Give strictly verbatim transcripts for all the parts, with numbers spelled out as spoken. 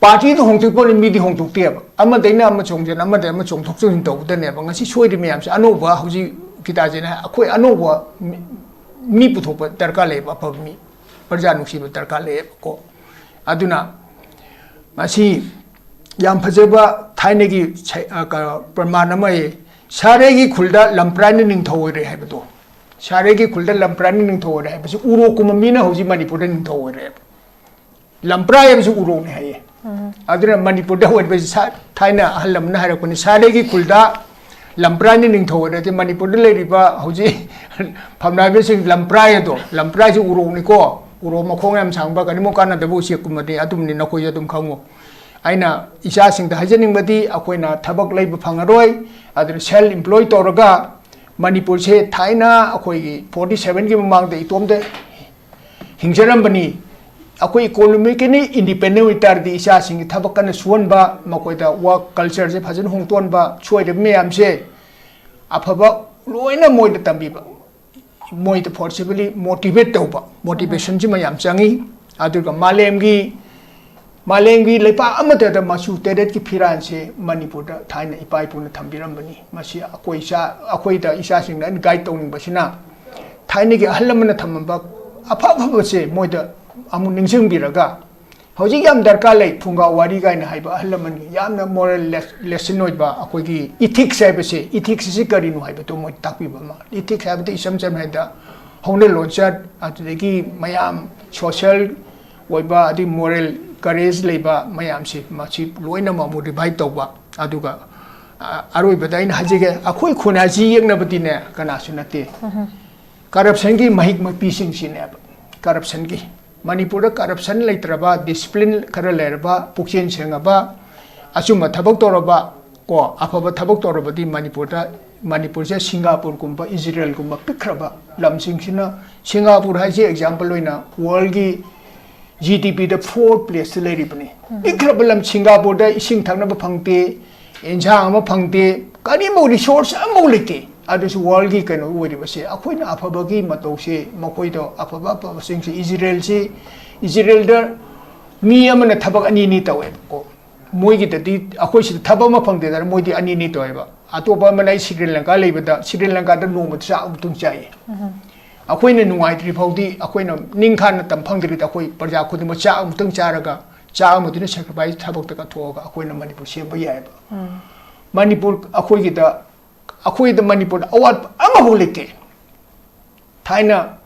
ꯄꯥꯔꯇꯤꯗꯨ ꯍꯣꯡꯗꯣꯛꯄꯅꯤ, ꯃꯤꯗꯤ ꯍꯣꯡꯗꯣꯛꯇꯦꯕ꯫ ꯑꯃꯗꯩꯅ ꯑꯃ ꯆꯣꯡꯁꯤꯟ, ꯑꯃꯗꯩ ꯑꯃ ꯆꯣꯡꯊꯣꯛ ꯆꯣꯡꯁꯤꯟ ꯇꯧꯕꯗꯅꯦꯕ꯫ ꯉꯁꯤ ꯁꯣꯏꯔꯤ ꯃꯌꯥꯝꯁꯦ ꯑꯅꯧꯕ, ꯍꯧꯖꯤꯛ ꯀꯤꯇꯥꯖꯤꯅ ꯑꯩꯈꯣꯏ ꯑꯅꯧꯕ ꯃꯤ, ꯃꯤ ꯄꯨꯊꯣꯛꯄ ꯗꯔꯀꯥꯔ ꯂꯩꯌꯦꯕ, ꯑꯐꯕ ꯃꯤ, ꯄ꯭ꯔꯖꯥ ꯅꯨꯡꯁꯤꯕ ꯗꯔꯀꯥꯔ ꯂꯩꯌꯦꯕꯀꯣ꯫ ꯑꯗꯨꯅ ꯉꯁꯤ ꯌꯥꯝ ꯐꯖꯕ ꯊꯥꯏꯅꯒꯤ ꯁꯩ-, ꯑ, ꯀ-, ꯄ꯭ꯔꯃꯥꯟ ꯑꯃ ꯂꯩꯌꯦ, "ꯁꯥꯔꯩꯒꯤ ꯈꯨꯜꯗ ꯂꯝꯄ꯭ꯔꯥꯏꯅ ꯅꯤꯡꯊꯧ ꯑꯣꯏꯔꯦ" ꯍꯥꯏꯕꯗꯣ꯫ ꯁꯥꯔꯩꯒꯤ ꯈꯨꯜꯗ ꯂꯝꯄ꯭ꯔꯥꯏꯅ ꯅꯤꯡꯊꯧ ꯑꯣꯏꯔꯦ ꯍꯥꯏꯕꯁꯤ ꯎꯔꯣꯛꯀꯨꯝꯕ ꯃꯤꯅ ꯍꯧꯖꯤꯛ ꯃꯅꯤꯄꯨꯔꯗ ꯅꯤꯡꯊꯧ ꯑꯣꯏꯔꯦꯕ꯫ ꯂꯝꯄ꯭ꯔꯥꯏ ꯍꯥꯏꯕꯁꯤ ꯎꯔꯣꯛꯅꯤ ꯍꯥꯏꯌꯦ꯫ ꯑꯗꯨꯅ ꯃꯅꯤꯄꯨꯔꯗ ꯑꯣꯏꯕꯁꯤ ꯁꯥ-, ꯊꯥꯏꯅ ꯑꯍꯜ ꯑꯃꯅ ꯍꯥꯏꯔꯛꯄꯅꯤ, "ꯁꯥꯔꯩꯒꯤ ꯈꯨꯜꯗ ꯂꯝꯄ꯭ꯔꯥꯏꯅ ꯅꯤꯡꯊꯧ ꯑꯣꯏꯔꯗꯤ", ꯃꯅꯤꯄꯨꯔꯗ ꯂꯩꯔꯤꯕ ꯍꯧꯖꯤꯛ ꯐꯝꯅꯥꯏꯕꯁꯤꯡ ꯂꯝꯄ꯭ꯔꯥꯏ ꯑꯗꯣ, ꯂꯝꯄ꯭ꯔꯥꯏꯁꯤ ꯎꯔꯣꯛꯅꯤꯀꯣ, ꯎꯔꯣꯛ ꯃꯈꯣꯡ ꯌꯥꯝ ꯁꯥꯡꯕ, ꯀꯔꯤꯃꯨꯛ ꯀꯥꯟꯅꯗꯕ ꯎꯆꯦꯛꯀꯨꯝꯕꯅꯤ, ꯑꯗꯨꯝꯅꯤ, ꯅꯈꯣꯏꯁꯨ ꯑꯗꯨꯝ ꯈꯪꯉꯨ꯫ ꯑꯩꯅ ꯏꯆꯥꯁꯤꯡꯗ ꯍꯥꯏꯖꯅꯤꯡꯕꯗꯤ, ꯑꯩꯈꯣꯏꯅ ꯊꯕꯛ ꯂꯩꯕ ꯐꯪꯉꯔꯣꯏ, ꯑꯗꯨꯅ self employ ꯇꯧꯔꯒ ꯃꯅꯤꯄꯨꯔꯁꯦ ꯊꯥꯏꯅ ꯑꯩꯈꯣꯏꯒꯤ forty seven ꯒꯤ ꯃꯃꯥꯡꯗ ꯏꯇꯣꯝꯇ ꯍꯤꯡꯖꯔꯝꯕꯅꯤ꯫ ꯑꯩꯈꯣꯏ economically independent ꯑꯣꯏ ꯇꯥꯔꯗꯤ ꯏꯆꯥꯁꯤꯡꯒꯤ ꯊꯕꯛ ꯀꯟꯅ ꯁꯨꯍꯟꯕ, ꯃꯈꯣꯏꯗ work culture ꯁꯦ ꯐꯖꯅ ꯍꯣꯡꯗꯣꯛꯍꯟꯕ, ꯁꯣꯏꯗꯕ ꯃꯌꯥꯝꯁꯦ ꯑꯐꯕ ꯂꯣꯏꯅ ꯃꯣꯏꯗ ꯇꯝꯕꯤꯕ, ꯃꯣꯏꯗ forcibly motivate ꯇꯧꯕ, motivation ꯁꯤꯃ ꯌꯥꯝ ꯆꯪꯉꯤ꯫ ꯑꯗꯨꯒ ꯃꯥꯂꯦꯝꯒꯤ, ꯃꯥꯂꯦꯝꯒꯤ ꯂꯩꯄꯥꯛ ꯑꯃꯠꯇꯗ ꯃꯆꯨ ꯇꯔꯦꯠꯀꯤ ꯐꯤꯔꯥꯜꯁꯦ ꯃꯅꯤꯄꯨꯔꯗ ꯊꯥꯏꯅ ꯏꯄꯥ ꯏꯄꯨꯅ ꯊꯝꯕꯤꯔꯝꯕꯅꯤ꯫ ꯃꯁꯤ ꯑꯩꯈꯣꯏ ꯏꯆꯥ, ꯑꯩꯈꯣꯏꯗ ꯏꯆꯥꯁꯤꯡꯗ ꯑꯩꯅ guide ꯇꯧꯅꯤꯡꯕꯁꯤꯅ, ꯊꯥꯏꯅꯒꯤ ꯑꯍꯜ ꯂꯃꯟꯅ ꯊꯝꯃꯝꯕ ꯑꯐ ꯑꯐꯕꯁꯦ ꯃꯣꯏꯗ ꯑꯃꯨꯛ ꯅꯤꯡꯁꯤꯡꯕꯤꯔꯒ, ꯍꯧꯖꯤꯛ ꯌꯥꯝ ꯗꯔꯀꯥꯔ ꯂꯩ, ꯐꯨꯡꯒꯥ ꯋꯥꯔꯤ ꯀꯥꯏꯅ ꯍꯥꯏꯕ ꯑꯍꯜ ꯂꯃꯟꯒꯤ ꯌꯥꯝꯅ moral les-, lesson ꯑꯣꯏꯕ ꯑꯩꯈꯣꯏꯒꯤ ethics ꯍꯥꯏꯕꯁꯦ, ethics ꯑꯁꯤ ꯀꯔꯤꯅꯣ ꯍꯥꯏꯕꯗꯣ ꯃꯣꯏ ꯇꯥꯛꯄꯤꯕ ꯑꯃ꯫ Ethics ꯍꯥꯏꯕꯗꯤ ꯏꯆꯝ ꯆꯝꯅ ꯍꯥꯏꯕꯗ ꯍꯧꯅ ꯂꯣꯟꯆꯠ, ꯑꯗꯨꯗꯒꯤ ꯃꯌꯥꯝ social ꯑꯣꯏꯕ, ꯑꯗꯩ moral courage ꯂꯩꯕ ꯃꯌꯥꯝꯁꯤ, ꯃꯁꯤ ꯂꯣꯏꯅꯃꯛ ꯑꯃꯨꯛ revive ꯇꯧꯕ꯫ ꯑꯗꯨꯒ, ꯑ, ꯑꯔꯣꯏꯕꯗ ꯑꯩꯅ ꯍꯥꯏꯖꯒꯦ, ꯑꯩꯈꯣꯏ ꯈꯨꯟꯅꯥꯏꯁꯤ ꯌꯦꯛꯅꯕꯗꯤꯅꯦ ꯀꯅꯥꯁꯨ ꯅꯠꯇꯦ꯫ Corruption ꯒꯤ ꯃꯍꯤꯛ ꯃꯄꯤꯁꯤꯡꯁꯤꯅꯦꯕ꯫ Corruption ꯒꯤ, ꯃꯅꯤꯄꯨꯔꯗ corruption ꯂꯩꯇ꯭ꯔꯕ, discipline ꯈꯔ ꯂꯩꯔꯕ, ꯄꯨꯛꯆꯦꯜ ꯁꯦꯡꯉꯕ, ꯑꯆꯨꯝꯕ ꯊꯕꯛ ꯇꯧꯔꯕ, ꯀꯣ, ꯑꯐꯕ ꯊꯕꯛ ꯇꯧꯔꯕꯗꯤ ꯃꯅꯤꯄꯨꯔꯗ, ꯃꯅꯤꯄꯨꯔꯁꯦ ꯁꯤꯡꯒꯥꯄꯨꯔꯒꯨꯝꯕ, ꯏꯖꯔꯦꯜꯒꯨꯝꯕ ꯄꯤꯛꯈ꯭ꯔꯕ ꯂꯝꯁꯤꯡꯁꯤꯅ, ꯁꯤꯡꯒꯥꯄꯨꯔ ꯍꯥꯏꯁꯦ example ꯑꯣꯏꯅ world ꯒꯤ G D P ꯗ fourth place ꯇ ꯂꯩꯔꯤꯕꯅꯤ꯫ ꯄꯤꯛꯈ꯭ꯔꯕ ꯂꯝ ꯁꯤꯡꯒꯥꯄꯨꯔꯗ ꯏꯁꯤꯡ ꯊꯛꯅꯕ ꯐꯪꯗꯦ, ꯏꯟꯁꯥꯡ ꯑꯃ ꯐꯪꯗꯦ, ꯀꯔꯤꯃꯨꯛ resource ꯑꯃꯐꯥꯎ ꯂꯩꯇꯦ꯫ ꯑꯗꯨꯁꯨ world ꯒꯤ ꯀꯩꯅꯣ ꯑꯣꯏꯔꯤꯕꯁꯦ, ꯑꯩꯈꯣꯏꯅ ꯑꯐꯕꯒꯤ ꯃꯇꯧꯁꯦ, ꯃꯈꯣꯏꯗꯣ ꯑꯐꯕ ꯑꯐꯕꯁꯤꯡꯁꯦ, ꯏꯖꯔꯦꯜꯁꯤ, ꯏꯖꯔꯦꯜꯗ ꯃꯤ ꯑꯃꯅ ꯊꯕꯛ ꯑꯅꯤ ꯑꯅꯤ ꯇꯧꯋꯦꯕꯀꯣ꯫ ꯃꯣꯏꯒꯤꯗꯗꯤ, ꯑꯩꯈꯣꯏ ꯁꯤꯗ ꯊꯕꯛ ꯑꯃ ꯐꯪꯗꯦꯗꯅ ꯃꯣꯏꯗꯤ ꯑꯅꯤ ꯑꯅꯤ ꯇꯧꯋꯦꯕ꯫ ꯑꯇꯣꯞꯄ ꯑꯃꯅ ꯑꯩ ꯁ꯭ꯔꯤ ꯂꯪꯀꯥ ꯂꯩꯕꯗ, ꯁ꯭ꯔꯤ ꯂꯪꯀꯥꯗ ꯅꯣꯡꯃꯗ ꯆꯥꯛ ꯑꯃꯨꯛꯇꯪ ꯆꯥꯏꯌꯦ꯫ ꯑꯩꯈꯣꯏꯅ ꯅꯨꯡꯉꯥꯏꯇ꯭ꯔꯤ ꯐꯥꯎꯗꯤ, ꯑꯩꯈꯣꯏꯅ ꯅꯤꯡꯈꯥꯅ ꯇꯝ ꯐꯪꯗ꯭ꯔꯤꯗ ꯑꯩꯈꯣꯏ ꯄ꯭ꯔꯖꯥ ꯈꯨꯗꯤꯡꯃꯛ ꯆꯥꯛ ꯑꯃꯨꯛꯇꯪ ꯆꯥꯔꯒ, ꯆꯥꯛ ꯑꯃꯗꯨꯅ sacrifice ꯊꯕꯛꯇ ꯀꯠꯊꯣꯛꯑꯒ ꯑꯩꯈꯣꯏꯅ ꯃꯅꯤꯄꯨꯔ ꯁꯦꯝꯕ ꯌꯥꯏꯑꯕ꯫ ꯃꯅꯤꯄꯨꯔ ꯑꯩꯈꯣꯏꯒꯤꯗ, ꯑꯩꯈꯣꯏꯗ ꯃꯅꯤꯄꯨꯔꯗ ꯑꯋꯥꯠꯄ ꯑꯃꯐꯥꯎ ꯂꯩꯇꯦ꯫ ꯊꯥꯏꯅ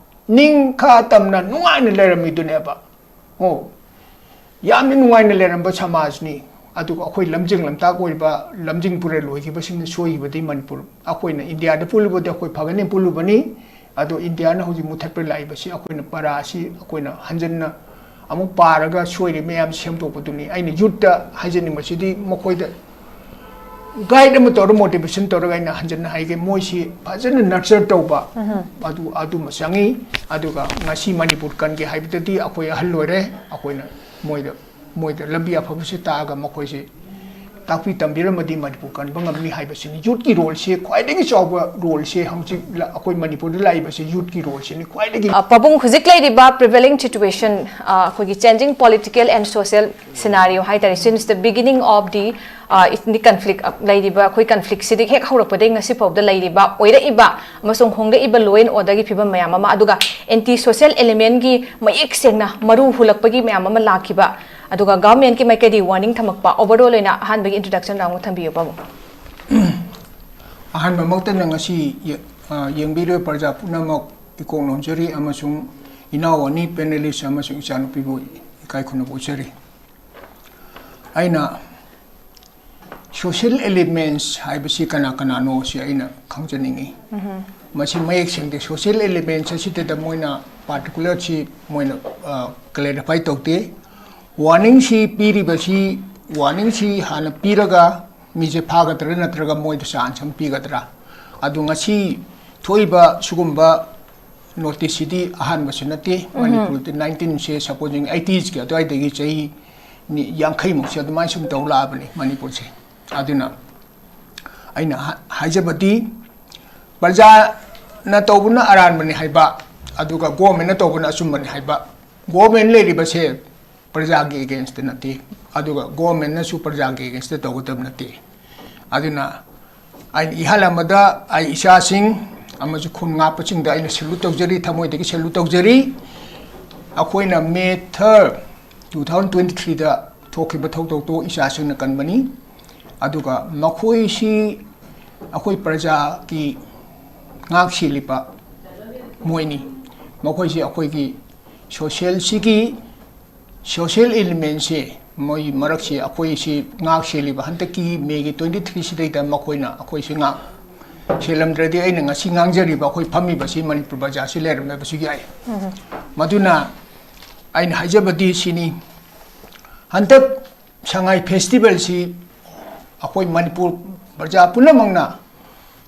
ꯅꯤꯡꯈꯥ ꯇꯝꯅ ꯅꯨꯡꯉꯥꯏꯅ ꯂꯩꯔꯝꯃꯤꯗꯨꯅꯦꯕ꯫ ꯑꯣ, ꯌꯥꯝꯅ ꯅꯨꯡꯉꯥꯏꯅ ꯂꯩꯔꯝꯕ ꯁꯃꯥꯖꯅꯤ꯫ ꯑꯗꯨꯒ ꯑꯩꯈꯣꯏ ꯂꯝꯖꯤꯡ ꯂꯝꯇꯥꯛ ꯑꯣꯏꯕ, ꯂꯝꯖꯤꯡ ꯄꯨꯔꯦꯜ ꯑꯣꯏꯈꯤꯕꯁꯤꯡꯅ ꯁꯣꯏꯈꯤꯕꯗꯤ ꯃꯅꯤꯄꯨꯔ, ꯑꯩꯈꯣꯏꯅ ꯏꯟꯗꯤꯌꯥꯗ ꯄꯨꯜꯂꯨꯕꯗꯤ ꯑꯩꯈꯣꯏ ꯐꯒꯅꯤ ꯄꯨꯜꯂꯨꯕꯅꯤ꯫ ꯑꯗꯣ ꯏꯟꯗꯤꯌꯥꯅ ꯍꯧꯖꯤꯛ ꯃꯨꯊꯠꯄ ꯂꯥꯛꯏꯕꯁꯤ ꯑꯩꯈꯣꯏꯅ ꯄꯔꯥ ꯑꯁꯤ ꯑꯩꯈꯣꯏꯅ ꯍꯟꯖꯟꯅ ꯑꯃꯨꯛ ꯄꯥꯔꯒ ꯁꯣꯏꯔꯤ ꯃꯌꯥꯝ ꯁꯦꯝꯗꯣꯛꯄꯗꯨꯅꯤ꯫ ꯑꯩꯅ youth ꯇ ꯍꯥꯏꯖꯅꯤꯡꯕꯁꯤꯗꯤ ꯃꯈꯣꯏꯗ guide ꯑꯃ ꯇꯧꯔ, motivation ꯇꯧꯔꯒ ꯑꯩꯅ ꯍꯟꯖꯟꯅ ꯍꯥꯏꯒꯦ, ꯃꯣꯏꯁꯤ ꯐꯖꯅ nurture ꯇꯧꯕ, ꯑꯗꯨ, ꯑꯗꯨꯃ ꯆꯪꯉꯤ꯫ ꯑꯗꯨꯒ ꯉꯁꯤ ꯃꯅꯤꯄꯨꯔ ꯀꯟꯒꯦ ꯍꯥꯏꯕꯗꯗꯤ ꯑꯩꯈꯣꯏ ꯑꯍꯜ ꯑꯣꯏꯔꯦ, ꯑꯩꯈꯣꯏꯅ ꯃꯣꯏꯗ, ꯃꯣꯏꯗ ꯂꯝꯕꯤ ꯑꯐꯕꯁꯤ ꯇꯥꯛꯑꯒ ꯃꯈꯣꯏꯁꯤ ꯇꯥꯛꯄꯤ ꯇꯝꯕꯤꯔꯝꯃꯗꯤ ꯃꯅꯤꯄꯨꯔ ꯀꯟꯕ ꯉꯝꯅꯤ ꯍꯥꯏꯕꯁꯤꯅꯤ꯫ Youth ꯀꯤ role ꯁꯦ, ꯈ꯭ꯋꯥꯏꯗꯒꯤ ꯆꯥꯎꯕ role ꯁꯦ ꯍꯧꯖꯤꯛ ꯂ-, ꯑꯩꯈꯣꯏ ꯃꯅꯤꯄꯨꯔꯗ ꯂꯥꯛꯏꯕꯁꯦ youth ꯀꯤ role ꯁꯤꯅꯤ ꯈ꯭ꯋꯥꯏꯗꯒꯤ꯫ ꯑ, ꯄꯥꯕꯨꯡ, ꯍꯧꯖꯤꯛ ꯂꯩꯔꯤꯕ prevailing situation, ꯑ, ꯑꯩꯈꯣꯏꯒꯤ changing political and social scenario ꯍꯥꯏꯇꯥꯔꯦ, since the beginning of the, ꯑ, ꯏꯠ-, the conflict, ꯑ, ꯂꯩꯔꯤꯕ ꯑꯩꯈꯣꯏ conflict ꯁꯤꯗꯒꯤ ꯍꯦꯛ ꯍꯧꯔꯛꯄꯗꯒꯤ ꯉꯁꯤ ꯐꯥꯎꯗ ꯂꯩꯔꯤꯕ, ꯑꯣꯏꯔꯛꯏꯕ ꯑꯃꯁꯨꯡ ꯍꯣꯡꯂꯛꯏꯕ law and order ꯒꯤ ꯐꯤꯕꯝ ꯃꯌꯥꯝ ꯑꯃ, ꯑꯗꯨꯒ anti social element ꯀꯤ ꯃꯌꯦꯛ ꯁꯦꯡꯅ ꯃꯔꯨ ꯍꯨꯜꯂꯛꯄꯒꯤ ꯃꯌꯥꯝ ꯑꯃ ꯂꯥꯛꯈꯤꯕ, ꯑꯗꯨꯒ government ꯀꯤ ꯃꯥꯏꯀꯩꯗꯒꯤ warning ꯊꯝꯃꯛꯄ, overall ꯑꯣꯏꯅ ꯑꯍꯥꯟꯕꯒꯤ introduction round ꯊꯝꯕꯤꯌꯨ, ꯄꯥꯕꯨꯡ꯫ ꯑꯍꯥꯟꯕꯃꯛꯇꯗ ꯉꯁꯤ ꯌꯦ-, ꯑ, ꯌꯦꯡꯕꯤꯔꯤꯕ ꯄ꯭ꯔꯖꯥ ꯄꯨꯝꯅꯃꯛ ꯏꯀꯣꯛ ꯅꯣꯟꯖꯔꯤ ꯑꯃꯁꯨꯡ ꯏꯅꯥꯎ ꯑꯅꯤ panelist ꯑꯃꯁꯨꯡ ꯏꯆꯥꯅꯨꯄꯤꯕꯨ ꯏꯀꯥꯏ ꯈꯨꯝꯅꯕ ꯎꯠꯆꯔꯤ꯫ ꯑꯩꯅ social elements ꯍꯥꯏꯕꯁꯤ ꯀꯅꯥ ꯀꯅꯥꯅꯣ ꯁꯤ ꯑꯩꯅ ꯈꯪꯖꯅꯤꯡꯉꯤ꯫ ꯃꯁꯤ ꯃꯌꯦꯛ ꯁꯦꯡꯗꯦ꯫ Social elements ꯑꯁꯤꯗ ꯃꯣꯏꯅ particular ꯁꯤ ꯃꯣꯏꯅ, ꯑ, clarify ꯇꯧꯗꯦ꯫ Warning ꯁꯤ ꯄꯤꯔꯤꯕꯁꯤ, warning ꯁꯤ ꯍꯥꯟꯅ ꯄꯤꯔꯒ ꯃꯤꯁꯦ ꯐꯥꯒꯗ꯭ꯔꯥ ꯅꯠꯇ꯭ꯔꯒ ꯃꯣꯏꯗ chance ꯑꯃ ꯄꯤꯒꯗ꯭ꯔꯥ? ꯑꯗꯨ ꯉꯁꯤ ꯊꯣꯛꯏꯕ ꯁꯤꯒꯨꯝꯕ notice ꯁꯤꯗꯤ ꯑꯍꯥꯟꯕꯁꯨ ꯅꯠꯇꯦ꯫ ꯃꯅꯤꯄꯨꯔꯗ nineteen ꯁꯦ supposing eighties ꯀꯤ ꯑꯗꯨꯋꯥꯏꯗꯒꯤ ꯆꯍꯤ ꯅꯤ-, ꯌꯥꯡꯈꯩꯃꯨꯛꯁꯦ ꯑꯗꯨꯃꯥꯏꯅ ꯁꯨꯝ ꯇꯧ ꯂꯥꯛꯑꯕꯅꯤ ꯃꯅꯤꯄꯨꯔꯁꯦ꯫ ꯑꯗꯨꯅ ꯑꯩꯅ ꯍꯥ-, ꯍꯥꯏꯖꯕꯗꯤ ꯄ꯭ꯔꯖꯥꯅ ꯇꯧꯕꯅ ꯑꯔꯥꯟꯕꯅꯤ ꯍꯥꯏꯕ, ꯑꯗꯨꯒ government ꯅ ꯇꯧꯕꯅ ꯑꯆꯨꯝꯕꯅꯤ ꯍꯥꯏꯕ꯫ Government ꯂꯩꯔꯤꯕꯁꯦ ꯄ꯭ꯔꯖꯥꯒꯤ ꯑꯦꯒꯦꯟꯁꯇ ꯅꯠꯇꯦ, ꯑꯗꯨꯒ ꯒꯣꯔꯃꯦꯟꯅꯁꯨ ꯄ꯭ꯔꯖꯥꯒꯤ ꯑꯦꯒꯦꯟꯁꯇ ꯇꯧꯒꯗꯕ ꯅꯠꯇꯦ꯫ ꯑꯗꯨꯅ ꯑꯩꯅ ꯏꯍꯥꯟ ꯑꯃꯗ ꯑꯩ ꯏꯆꯥꯁꯤꯡ ꯑꯃꯁꯨꯡ ꯈꯨꯟ ꯉꯥꯛꯄꯁꯤꯡꯗ ꯑꯩꯅ ꯁꯦꯂꯨꯠ ꯇꯧꯖꯔꯤ, ꯊꯃꯣꯏꯗꯒꯤ ꯁꯦꯂꯨꯠ ꯇꯧꯖꯔꯤ꯫ ꯑꯩꯈꯣꯏꯅ ꯃꯦ ꯊꯥꯔꯠ, ꯇꯨ ꯊꯥꯎꯖꯟ ꯇ꯭ꯋꯦꯟꯇꯤ ꯊ꯭ꯔꯤꯗ ꯊꯣꯛꯈꯤꯕ ꯊꯧꯗꯣꯛꯇꯣ ꯏꯆꯥꯁꯤꯡꯅ ꯀꯟꯕꯅꯤ꯫ ꯑꯗꯨꯒ ꯃꯈꯣꯏꯁꯤ ꯑꯩꯈꯣꯏ ꯄ꯭ꯔꯖꯥꯒꯤ ꯉꯥꯛ ꯁꯦꯜꯂꯤꯕ ꯃꯣꯏꯅꯤ꯫ ꯃꯈꯣꯏꯁꯤ ꯑꯩꯈꯣꯏꯒꯤ ꯁꯣꯁꯦꯜꯁꯤꯒꯤ, ꯁꯣꯁꯦꯜ ꯏꯂꯤꯃꯦꯟꯁꯦ, ꯃꯣꯏ ꯃꯔꯛꯁꯤ ꯑꯩꯈꯣꯏꯁꯤ ꯉꯥꯛ ꯁꯦꯜꯂꯤꯕ ꯍꯟꯗꯛꯀꯤ ꯃꯦꯒꯤ ꯇ꯭ꯋꯦꯟꯇꯤ ꯊ꯭ꯔꯤꯁꯤꯗꯩꯗ ꯃꯈꯣꯏꯅ ꯑꯩꯈꯣꯏꯁꯤ ꯉꯥꯛ ꯁꯦꯜꯂꯝꯗ꯭ꯔꯗꯤ ꯑꯩꯅ ꯉꯁꯤ ꯉꯥꯡꯖꯔꯤꯕ ꯑꯩꯈꯣꯏ ꯐꯝꯃꯤꯕꯁꯤ ꯃꯅꯤꯄꯨꯔ ꯕꯖꯥꯔꯁꯤ ꯂꯩꯔꯝꯃꯕꯁꯨ ꯌꯥꯏ꯫ ꯃꯗꯨꯅ ꯑꯩꯅ ꯍꯥꯏꯖꯕꯗꯤ ꯁꯤꯅꯤ, ꯍꯟꯗꯛ ꯁꯉꯥꯏ ꯐꯦꯁꯇꯤꯚꯦꯜꯁꯤ ꯑꯩꯈꯣꯏ ꯃꯅꯤꯄꯨꯔ ꯄ꯭ꯔꯖꯥ ꯄꯨꯝꯅꯃꯛꯅ,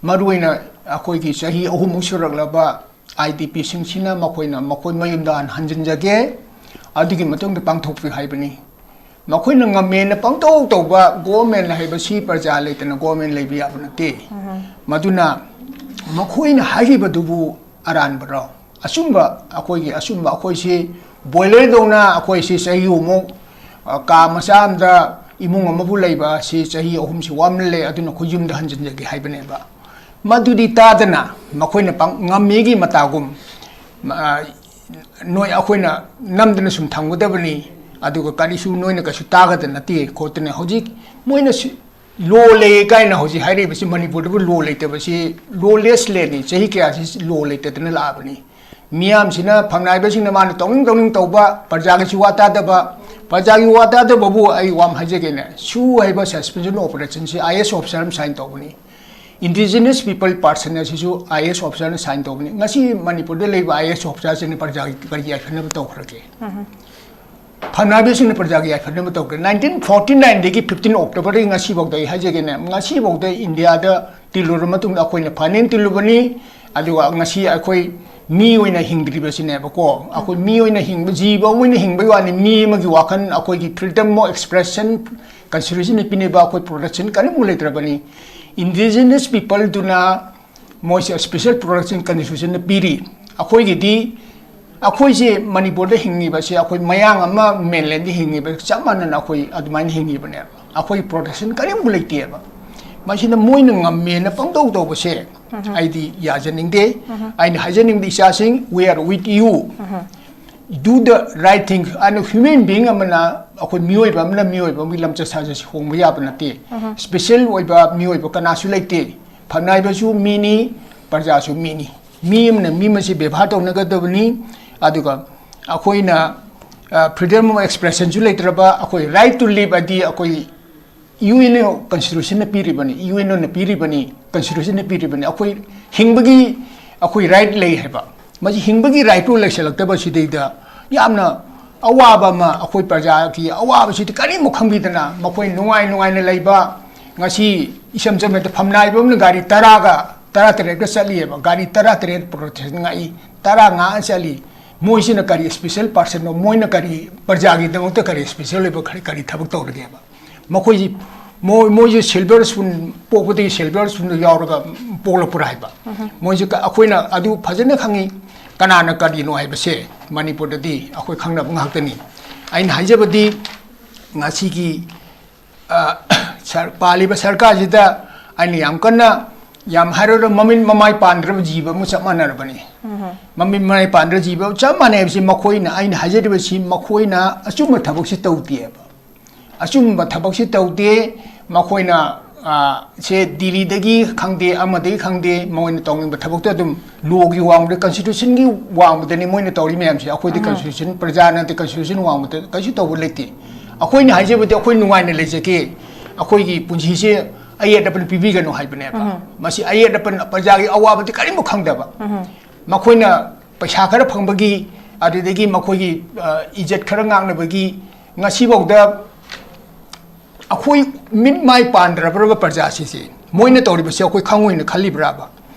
ꯃꯔꯨꯑꯣꯏꯅ ꯑꯩꯈꯣꯏꯒꯤ ꯆꯍꯤ ꯑꯍꯨꯝꯃꯨꯛ ꯁꯨꯔꯛꯂꯕ ꯑꯥꯏ ꯗꯤ ꯄꯤꯁꯤꯡꯁꯤꯅ ꯃꯈꯣꯏꯅ ꯃꯈꯣꯏ ꯃꯌꯨꯝꯗ ꯍꯥꯟꯅ ꯍꯟꯖꯤꯟꯖꯒꯦ, ꯑꯗꯨꯒꯤ ꯃꯇꯨꯡꯗ ꯄꯥꯡꯊꯣꯛꯄꯤꯌꯨ ꯍꯥꯏꯕꯅꯤ꯫ ꯃꯈꯣꯏꯅ ꯉꯝꯃꯦꯅ ꯄꯪꯇꯧ ꯇꯧꯕ ꯒꯣꯔꯃꯦꯟ ꯍꯥꯏꯕꯁꯤ ꯄ꯭ꯔꯖꯥ ꯂꯩꯇꯅ ꯒꯣꯔꯃꯦꯟ ꯂꯩꯕ ꯌꯥꯕ ꯅꯠꯇꯦ꯫ ꯃꯗꯨꯅ ꯃꯈꯣꯏꯅ ꯍꯥꯏꯔꯤꯕꯗꯨꯕꯨ ꯑꯔꯥꯟꯕꯔꯣ? ꯑꯆꯨꯝꯕ, ꯑꯩꯈꯣꯏꯒꯤ ꯑꯆꯨꯝꯕ, ꯑꯩꯈꯣꯏꯁꯤ ꯕꯣꯏꯂꯔꯗꯧꯅ ꯑꯩꯈꯣꯏꯁꯤ ꯆꯍꯤ ꯑꯃꯨꯛ, ꯑ, ꯀꯥ ꯃꯆꯥ ꯑꯃꯗ ꯏꯃꯨꯡ ꯑꯃꯕꯨ ꯂꯩꯕ ꯑꯁꯤ ꯆꯍꯤ ꯑꯍꯨꯝꯁꯤ ꯋꯥꯃꯜꯂꯦ, ꯑꯗꯨꯅ ꯑꯩꯈꯣꯏ ꯌꯨꯝꯗ ꯍꯟꯖꯤꯟꯖꯒꯦ ꯍꯥꯏꯕꯅꯦꯕ꯫ ꯃꯗꯨꯗꯤ ꯇꯥꯗꯅ ꯃꯈꯣꯏꯅ ꯄꯥꯡ-, ꯉꯝꯃꯤꯒꯤ ꯃꯇꯥꯒꯨꯝ, ꯑ, ꯅꯣꯏ ꯑꯩꯈꯣꯏꯅ ꯅꯝꯗꯅ ꯁꯨꯝ ꯊꯝꯒꯗꯕꯅꯤ, ꯑꯗꯨꯒ ꯀꯔꯤꯁꯨ ꯅꯣꯏꯅ ꯀꯩꯁꯨ ꯇꯥꯒꯗ ꯅꯠꯇꯦ ꯈꯣꯠꯇꯅ ꯍꯧꯖꯤꯛ ꯃꯣꯏꯅ ꯁꯤ-, ꯂꯣ ꯂꯩ ꯀꯥꯏꯅ ꯍꯧꯖꯤꯛ ꯍꯥꯏꯔꯤꯕꯁꯤ ꯃꯅꯤꯄꯨꯔꯗꯕꯨ ꯂꯣ ꯂꯩꯇꯕꯁꯤ, ꯂꯣꯂꯦꯁ ꯂꯦꯟꯅꯤ꯫ ꯆꯍꯤ ꯀꯌꯥꯁꯤ ꯂꯣ ꯂꯩꯇꯗꯅ ꯂꯥꯛꯑꯕꯅꯤ꯫ ꯃꯤꯌꯥꯝꯁꯤꯅ, ꯐꯝꯅꯥꯏꯕꯁꯤꯡꯅ ꯃꯥꯅ ꯇꯧꯅꯤꯡ ꯇꯧꯅꯤꯡ ꯇꯧꯕ, ꯄ꯭ꯔꯖꯥꯒꯤꯁꯨ ꯋꯥ ꯇꯥꯗꯕ, ꯄ꯭ꯔꯖꯥꯒꯤ ꯋꯥ ꯇꯥꯗꯕꯕꯨ ꯑꯩ ꯋꯥ ꯑꯃ ꯍꯥꯏꯖꯒꯦꯅꯦ꯫ ꯁꯨ ꯍꯥꯏꯕ ꯁꯁꯄꯦꯟꯁꯟ ꯑꯣꯄꯔꯦꯁꯟꯁꯤ ꯑꯥꯏ ꯑꯦꯁ ꯑꯣꯐꯤꯁꯥꯔ ꯑꯃ ꯁꯥꯏꯟ ꯇꯧꯕꯅꯤ꯫ ꯏꯟꯗꯤꯖꯤꯅꯁ ꯄꯤꯄꯜ ꯄꯥꯔꯁꯟ ꯑꯁꯤꯁꯨ ꯑꯥꯏ ꯑꯦꯁ ꯑꯣꯐꯤꯁꯥꯔꯅ ꯁꯥꯏꯟ ꯇꯧꯕꯅꯤ꯫ ꯉꯁꯤ ꯃꯅꯤꯄꯨꯔꯗ ꯂꯩꯕ ꯑꯥꯏ ꯑꯦꯁ ꯑꯣꯐꯤꯁꯥꯔꯁꯤꯅ ꯄ꯭ꯔꯖꯥꯒꯤ ꯀꯔꯤ ꯌꯥꯏꯐꯅꯕ ꯇꯧꯈ꯭ꯔꯒꯦ? ꯐꯝꯅꯥꯏꯕꯁꯤꯡꯅ ꯄ꯭ꯔꯖꯥꯒꯤ ꯌꯥꯏꯐꯅꯕ ꯇꯧꯈ꯭ꯔꯦ꯫ ꯅꯥꯏꯟꯇꯤꯟ ꯐꯣꯔꯇꯤ ꯅꯥꯏꯟꯗꯒꯤ ꯐꯤꯐꯇꯤꯟ ꯑꯣꯛꯇꯣꯕꯔꯗꯒꯤ ꯉꯁꯤꯐꯥꯎꯗ ꯑꯩ ꯍꯥꯏꯖꯒꯦꯅꯦ, ꯉꯁꯤꯐꯥꯎꯗ ꯏꯟꯗꯤꯌꯥꯗ ꯇꯤꯜꯂꯨꯔ ꯃꯇꯨꯡꯗ ꯑꯩꯈꯣꯏꯅ ꯐꯥꯏꯅꯦꯜ ꯇꯤꯜꯂꯨꯕꯅꯤ꯫ ꯑꯗꯨꯒ ꯉꯁꯤ ꯑꯩꯈꯣꯏ ꯃꯤ ꯑꯣꯏꯅ ꯍꯤꯡꯗ꯭ꯔꯤꯕꯁꯤꯅꯦꯕꯀꯣ꯫ ꯑꯩꯈꯣꯏ ꯃꯤ ꯑꯣꯏꯅ ꯍꯤꯡꯕ, ꯖꯤꯕ ꯑꯣꯏꯅ ꯍꯤꯡꯕꯒꯤ ꯋꯥꯅꯤ, ꯃꯤ ꯑꯃꯒꯤ ꯋꯥꯈꯜ, ꯑꯩꯈꯣꯏꯒꯤ freedom of expression Constitution ꯄꯤꯅꯕ ꯑꯩꯈꯣꯏ protection ꯀꯔꯤꯃꯨꯛ ꯂꯩꯇ꯭ꯔꯕꯅꯤ꯫ Indigenous peopleꯗꯨꯅ ꯃꯣꯏꯁꯦ special protection Constitutionꯅ ꯄꯤꯔꯤ꯫ ꯑꯩꯈꯣꯏꯒꯤꯗꯤ ꯑꯩꯈꯣꯏꯁꯦ ꯃꯅꯤꯄꯨꯔꯗ ꯍꯤꯡꯉꯤꯕꯁꯦ, ꯑꯩꯈꯣꯏ ꯃꯌꯥꯡ ꯑꯃ ꯃꯦꯟꯂꯦꯟꯗ ꯍꯤꯡꯉꯤꯕ ꯆꯞ ꯃꯥꯟꯅꯅ ꯑꯩꯈꯣꯏ ꯑꯗꯨꯃꯥꯏꯅ ꯍꯤꯡꯉꯤꯕꯅꯦꯕ꯫ ꯑꯩꯈꯣꯏ ꯄ꯭ꯔꯣꯇꯦꯛꯁꯟ ꯀꯔꯤꯝꯕꯨ ꯂꯩꯇꯦꯕ꯫ ꯃꯁꯤꯅ ꯃꯣꯏꯅ ꯉꯝꯃꯦꯅ ꯄꯪꯇꯧ ꯇꯧꯕꯁꯦ ꯑꯩꯗꯤ ꯌꯥꯖꯅꯤꯡꯗꯦ꯫ ꯑꯩꯅ ꯍꯥꯏꯖꯅꯤꯡꯕꯗꯤ, ꯏꯆꯥꯁꯤꯡ, we are with you, do the right thing꯫ ꯑꯗꯨ human being ꯑꯃꯅ, ꯑꯩꯈꯣꯏ ꯃꯤꯑꯣꯏꯕ ꯑꯃꯅ ꯃꯤꯑꯣꯏꯕ ꯑꯃꯒꯤ ꯂꯝꯆꯠ ꯁꯥꯖꯠꯁꯤ ꯍꯣꯡꯕ ꯌꯥꯕ ꯅꯠꯇꯦ꯫ ꯁ꯭ꯄꯦꯁꯦꯜ ꯑꯣꯏꯕ ꯃꯤꯑꯣꯏꯕ ꯀꯅꯥꯁꯨ ꯂꯩꯇꯦ꯫ ꯐꯝꯅꯥꯏꯕꯁꯨ ꯃꯤꯅꯤ, ꯄ꯭ꯔꯖꯥꯁꯨ ꯃꯤꯅꯤ꯫ ꯃꯤ ꯑꯃꯅ ꯃꯤ ꯑꯃꯁꯤ ꯕꯦꯕꯥꯔ ꯇꯧꯅꯒꯗꯕꯅꯤ꯫ ꯑꯗꯨꯒ ꯑꯩꯈꯣꯏꯅ, ꯑ, freedom of expressionꯁꯨ ꯂꯩꯇ꯭ꯔꯕ, ꯑꯩꯈꯣꯏ right to live ꯑꯗꯤ ꯑꯩꯈꯣꯏ U N O ꯀꯟꯁꯇꯤꯇ꯭ꯌꯨꯁꯟꯅ ꯄꯤꯔꯤꯕꯅꯤ, U N ꯑꯣꯅ ꯄꯤꯔꯤꯕꯅꯤ, ꯀꯟꯁꯇꯤꯇ꯭ꯌꯨꯁꯟꯅ ꯄꯤꯔꯤꯕꯅꯤ꯫ ꯑꯩꯈꯣꯏ ꯍꯤꯡꯕꯒꯤ ꯑꯩꯈꯣꯏ ꯔꯥꯏꯠ ꯂꯩ ꯍꯥꯏꯕ꯫ ꯃꯁꯤ ꯍꯤꯡꯕꯒꯤ ꯔꯥꯏꯠꯇꯨ ꯂꯩꯁꯜꯂꯛꯇꯕꯁꯤꯗꯩꯗ ꯌꯥꯝꯅ ꯑꯋꯥꯕ ꯑꯃ, ꯑꯩꯈꯣꯏ ꯄ꯭ꯔꯖꯥꯒꯤ ꯑꯋꯥꯕꯁꯤꯗꯤ ꯀꯔꯤꯃꯨꯛ ꯈꯪꯕꯤꯗꯅ ꯃꯈꯣꯏ ꯅꯨꯡꯉꯥꯏ ꯅꯨꯡꯉꯥꯏꯅ ꯂꯩꯕ꯫ ꯉꯁꯤ ꯏꯁꯝ ꯁꯝꯅ ꯐꯝꯅꯥꯏꯕ ꯑꯃꯅ ꯒꯥꯔꯤ ꯇꯔꯥꯒ, ꯇꯔꯥ ꯇꯔꯦꯠꯀ ꯆꯠꯂꯤꯑꯕ, ꯒꯥꯔꯤ ꯇꯔꯥ ꯇꯔꯦꯠ ꯄ꯭ꯔꯣꯇꯦꯁꯟ ꯉꯥꯛꯏ, ꯇꯔꯥ ꯉꯥꯛꯑ ꯆꯠꯂꯤ꯫ ꯃꯣꯏꯁꯤꯅ ꯀꯔꯤ ꯁ꯭ꯄꯦꯁꯦꯜ ꯄꯥꯔꯁꯟꯅꯣ? ꯃꯣꯏꯅ ꯀꯔꯤ ꯄ꯭ꯔꯖꯥꯒꯤꯗꯃꯛꯇ ꯀꯔꯤ ꯁ꯭ꯄꯦꯁꯦꯜ ꯑꯣꯏꯕ ꯀꯔꯤ, ꯀꯔꯤ ꯊꯕꯛ ꯇꯧꯔꯒꯦꯕ? ꯃꯈꯣꯏꯁꯤ, ꯃꯣꯏ, ꯃꯣꯏꯁꯦ ꯁꯤꯜꯚꯔ ꯁ꯭ꯄꯨꯟ, ꯄꯣꯛꯄꯗꯒꯤ ꯁꯤꯜꯚꯔ ꯁ꯭ꯄꯨꯟꯗ ꯌꯥꯎꯔꯒ ꯄꯣꯛꯂꯛꯄ꯭ꯔꯥ ꯍꯥꯏꯕ꯫ ꯃꯣꯏꯁꯦ ꯀ-, ꯑꯩꯈꯣꯏꯅ ꯑꯗꯨ ꯐꯖꯅ ꯈꯪꯉꯤ, ꯀꯅꯥꯅ ꯀꯔꯤꯅꯣ ꯍꯥꯏꯕꯁꯦ ꯃꯅꯤꯄꯨꯔꯗꯗꯤ ꯑꯩꯈꯣꯏ ꯈꯪꯅꯕ ꯉꯥꯛꯇꯅꯤ꯫ ꯑꯩꯅ ꯍꯥꯏꯖꯕꯗꯤ, ꯉꯁꯤꯒꯤ, ꯑ, ꯁꯔ-, ꯄꯥꯜꯂꯤꯕ ꯁꯔꯀꯥꯔꯁꯤꯗ ꯑꯩꯅ ꯌꯥꯝ ꯀꯟꯅ, ꯌꯥꯝ ꯍꯥꯏꯔꯨꯔ ꯃꯃꯤꯠ ꯃꯃꯥꯏ ꯄꯥꯟꯗ꯭ꯔꯕ ꯖꯤꯕ ꯑꯃ ꯆꯞ ꯃꯥꯟꯅꯔꯕꯅꯤ꯫ ꯃꯃꯤꯠ ꯃꯃꯥꯏ ꯄꯥꯟꯗ꯭ꯔꯕ ꯖꯤꯕ ꯆꯞ ꯃꯥꯟꯅꯩ ꯍꯥꯏꯕꯁꯤ ꯃꯈꯣꯏꯅ, ꯑꯩꯅ ꯍꯥꯏꯖꯔꯤꯕꯁꯤ, ꯃꯈꯣꯏꯅ ꯑꯆꯨꯝꯕ ꯊꯕꯛꯁꯤ ꯇꯧꯗꯦꯕ꯫ ꯑꯆꯨꯝꯕ ꯊꯕꯛꯁꯤ ꯇꯧꯗꯦ꯫ ꯃꯈꯣꯏꯅ, ꯑ, ꯁꯦ ꯗꯤꯜꯂꯤꯗꯒꯤ ꯈꯪꯗꯦ, ꯑꯃꯗꯒꯤ ꯈꯪꯗꯦ, ꯃꯣꯏꯅ ꯇꯧꯅꯤꯡꯕ ꯊꯕꯛꯇꯣ ꯑꯗꯨꯝ ꯂꯣꯒꯤ ꯋꯥꯡꯃꯗ, ꯀꯟꯁꯇꯤꯇ꯭ꯌꯨꯁꯟꯒꯤ ꯋꯥꯡꯃꯗꯅꯤ ꯃꯣꯏꯅ ꯇꯧꯔꯤ ꯃꯌꯥꯝꯁꯦ꯫ ꯑꯩꯈꯣꯏꯗꯤ ꯀꯟꯁꯇꯤꯇ꯭ꯌꯨꯁꯟ, ꯄ꯭ꯔꯖꯥ ꯅꯠꯇꯦ, ꯀꯟꯁꯇꯤꯇ꯭ꯌꯨꯁꯟ ꯋꯥꯡꯃꯗ ꯀꯩꯁꯨ ꯇꯧꯕ ꯂꯩꯇꯦ꯫ ꯑꯩꯈꯣꯏꯅ ꯍꯥꯏꯖꯕꯗꯤ ꯑꯩꯈꯣꯏ ꯅꯨꯡꯉꯥꯏꯅ ꯂꯩꯖꯒꯦ, ꯑꯩꯈꯣꯏꯒꯤ ꯄꯨꯟꯁꯤꯁꯦ ꯑꯌꯦꯠ ꯑꯄꯟ ꯄꯤꯕꯤꯒꯅꯨ ꯍꯥꯏꯕꯅꯦꯕ꯫ ꯃꯁꯤ ꯑꯌꯦꯠ ꯑꯄꯟ ꯄ꯭ꯔꯖꯥꯒꯤ ꯑꯋꯥꯕꯗꯤ ꯀꯔꯤꯝꯐꯥꯎ ꯈꯪꯗꯕ꯫ ꯃꯈꯣꯏꯅ ꯄꯩꯁꯥ ꯈꯔ ꯐꯪꯕꯒꯤ, ꯑꯗꯨꯗꯒꯤ ꯃꯈꯣꯏꯒꯤ, ꯑ, ꯏꯖꯠ ꯈꯔ ꯉꯥꯛꯅꯕꯒꯤ ꯉꯁꯤꯐꯥꯎꯗ ꯑꯩꯈꯣꯏ ꯃꯤꯠ ꯃꯥꯏ ꯄꯥꯟꯗ꯭ꯔꯕ꯭ꯔꯕ ꯄ꯭ꯔꯖꯥꯁꯤꯁꯦ? ꯃꯣꯏꯅ ꯇꯧꯔꯤꯕꯁꯦ ꯑꯩꯈꯣꯏ ꯈꯪꯉꯣꯏꯅ ꯈꯜꯂꯤꯕ꯭ꯔꯥꯕ?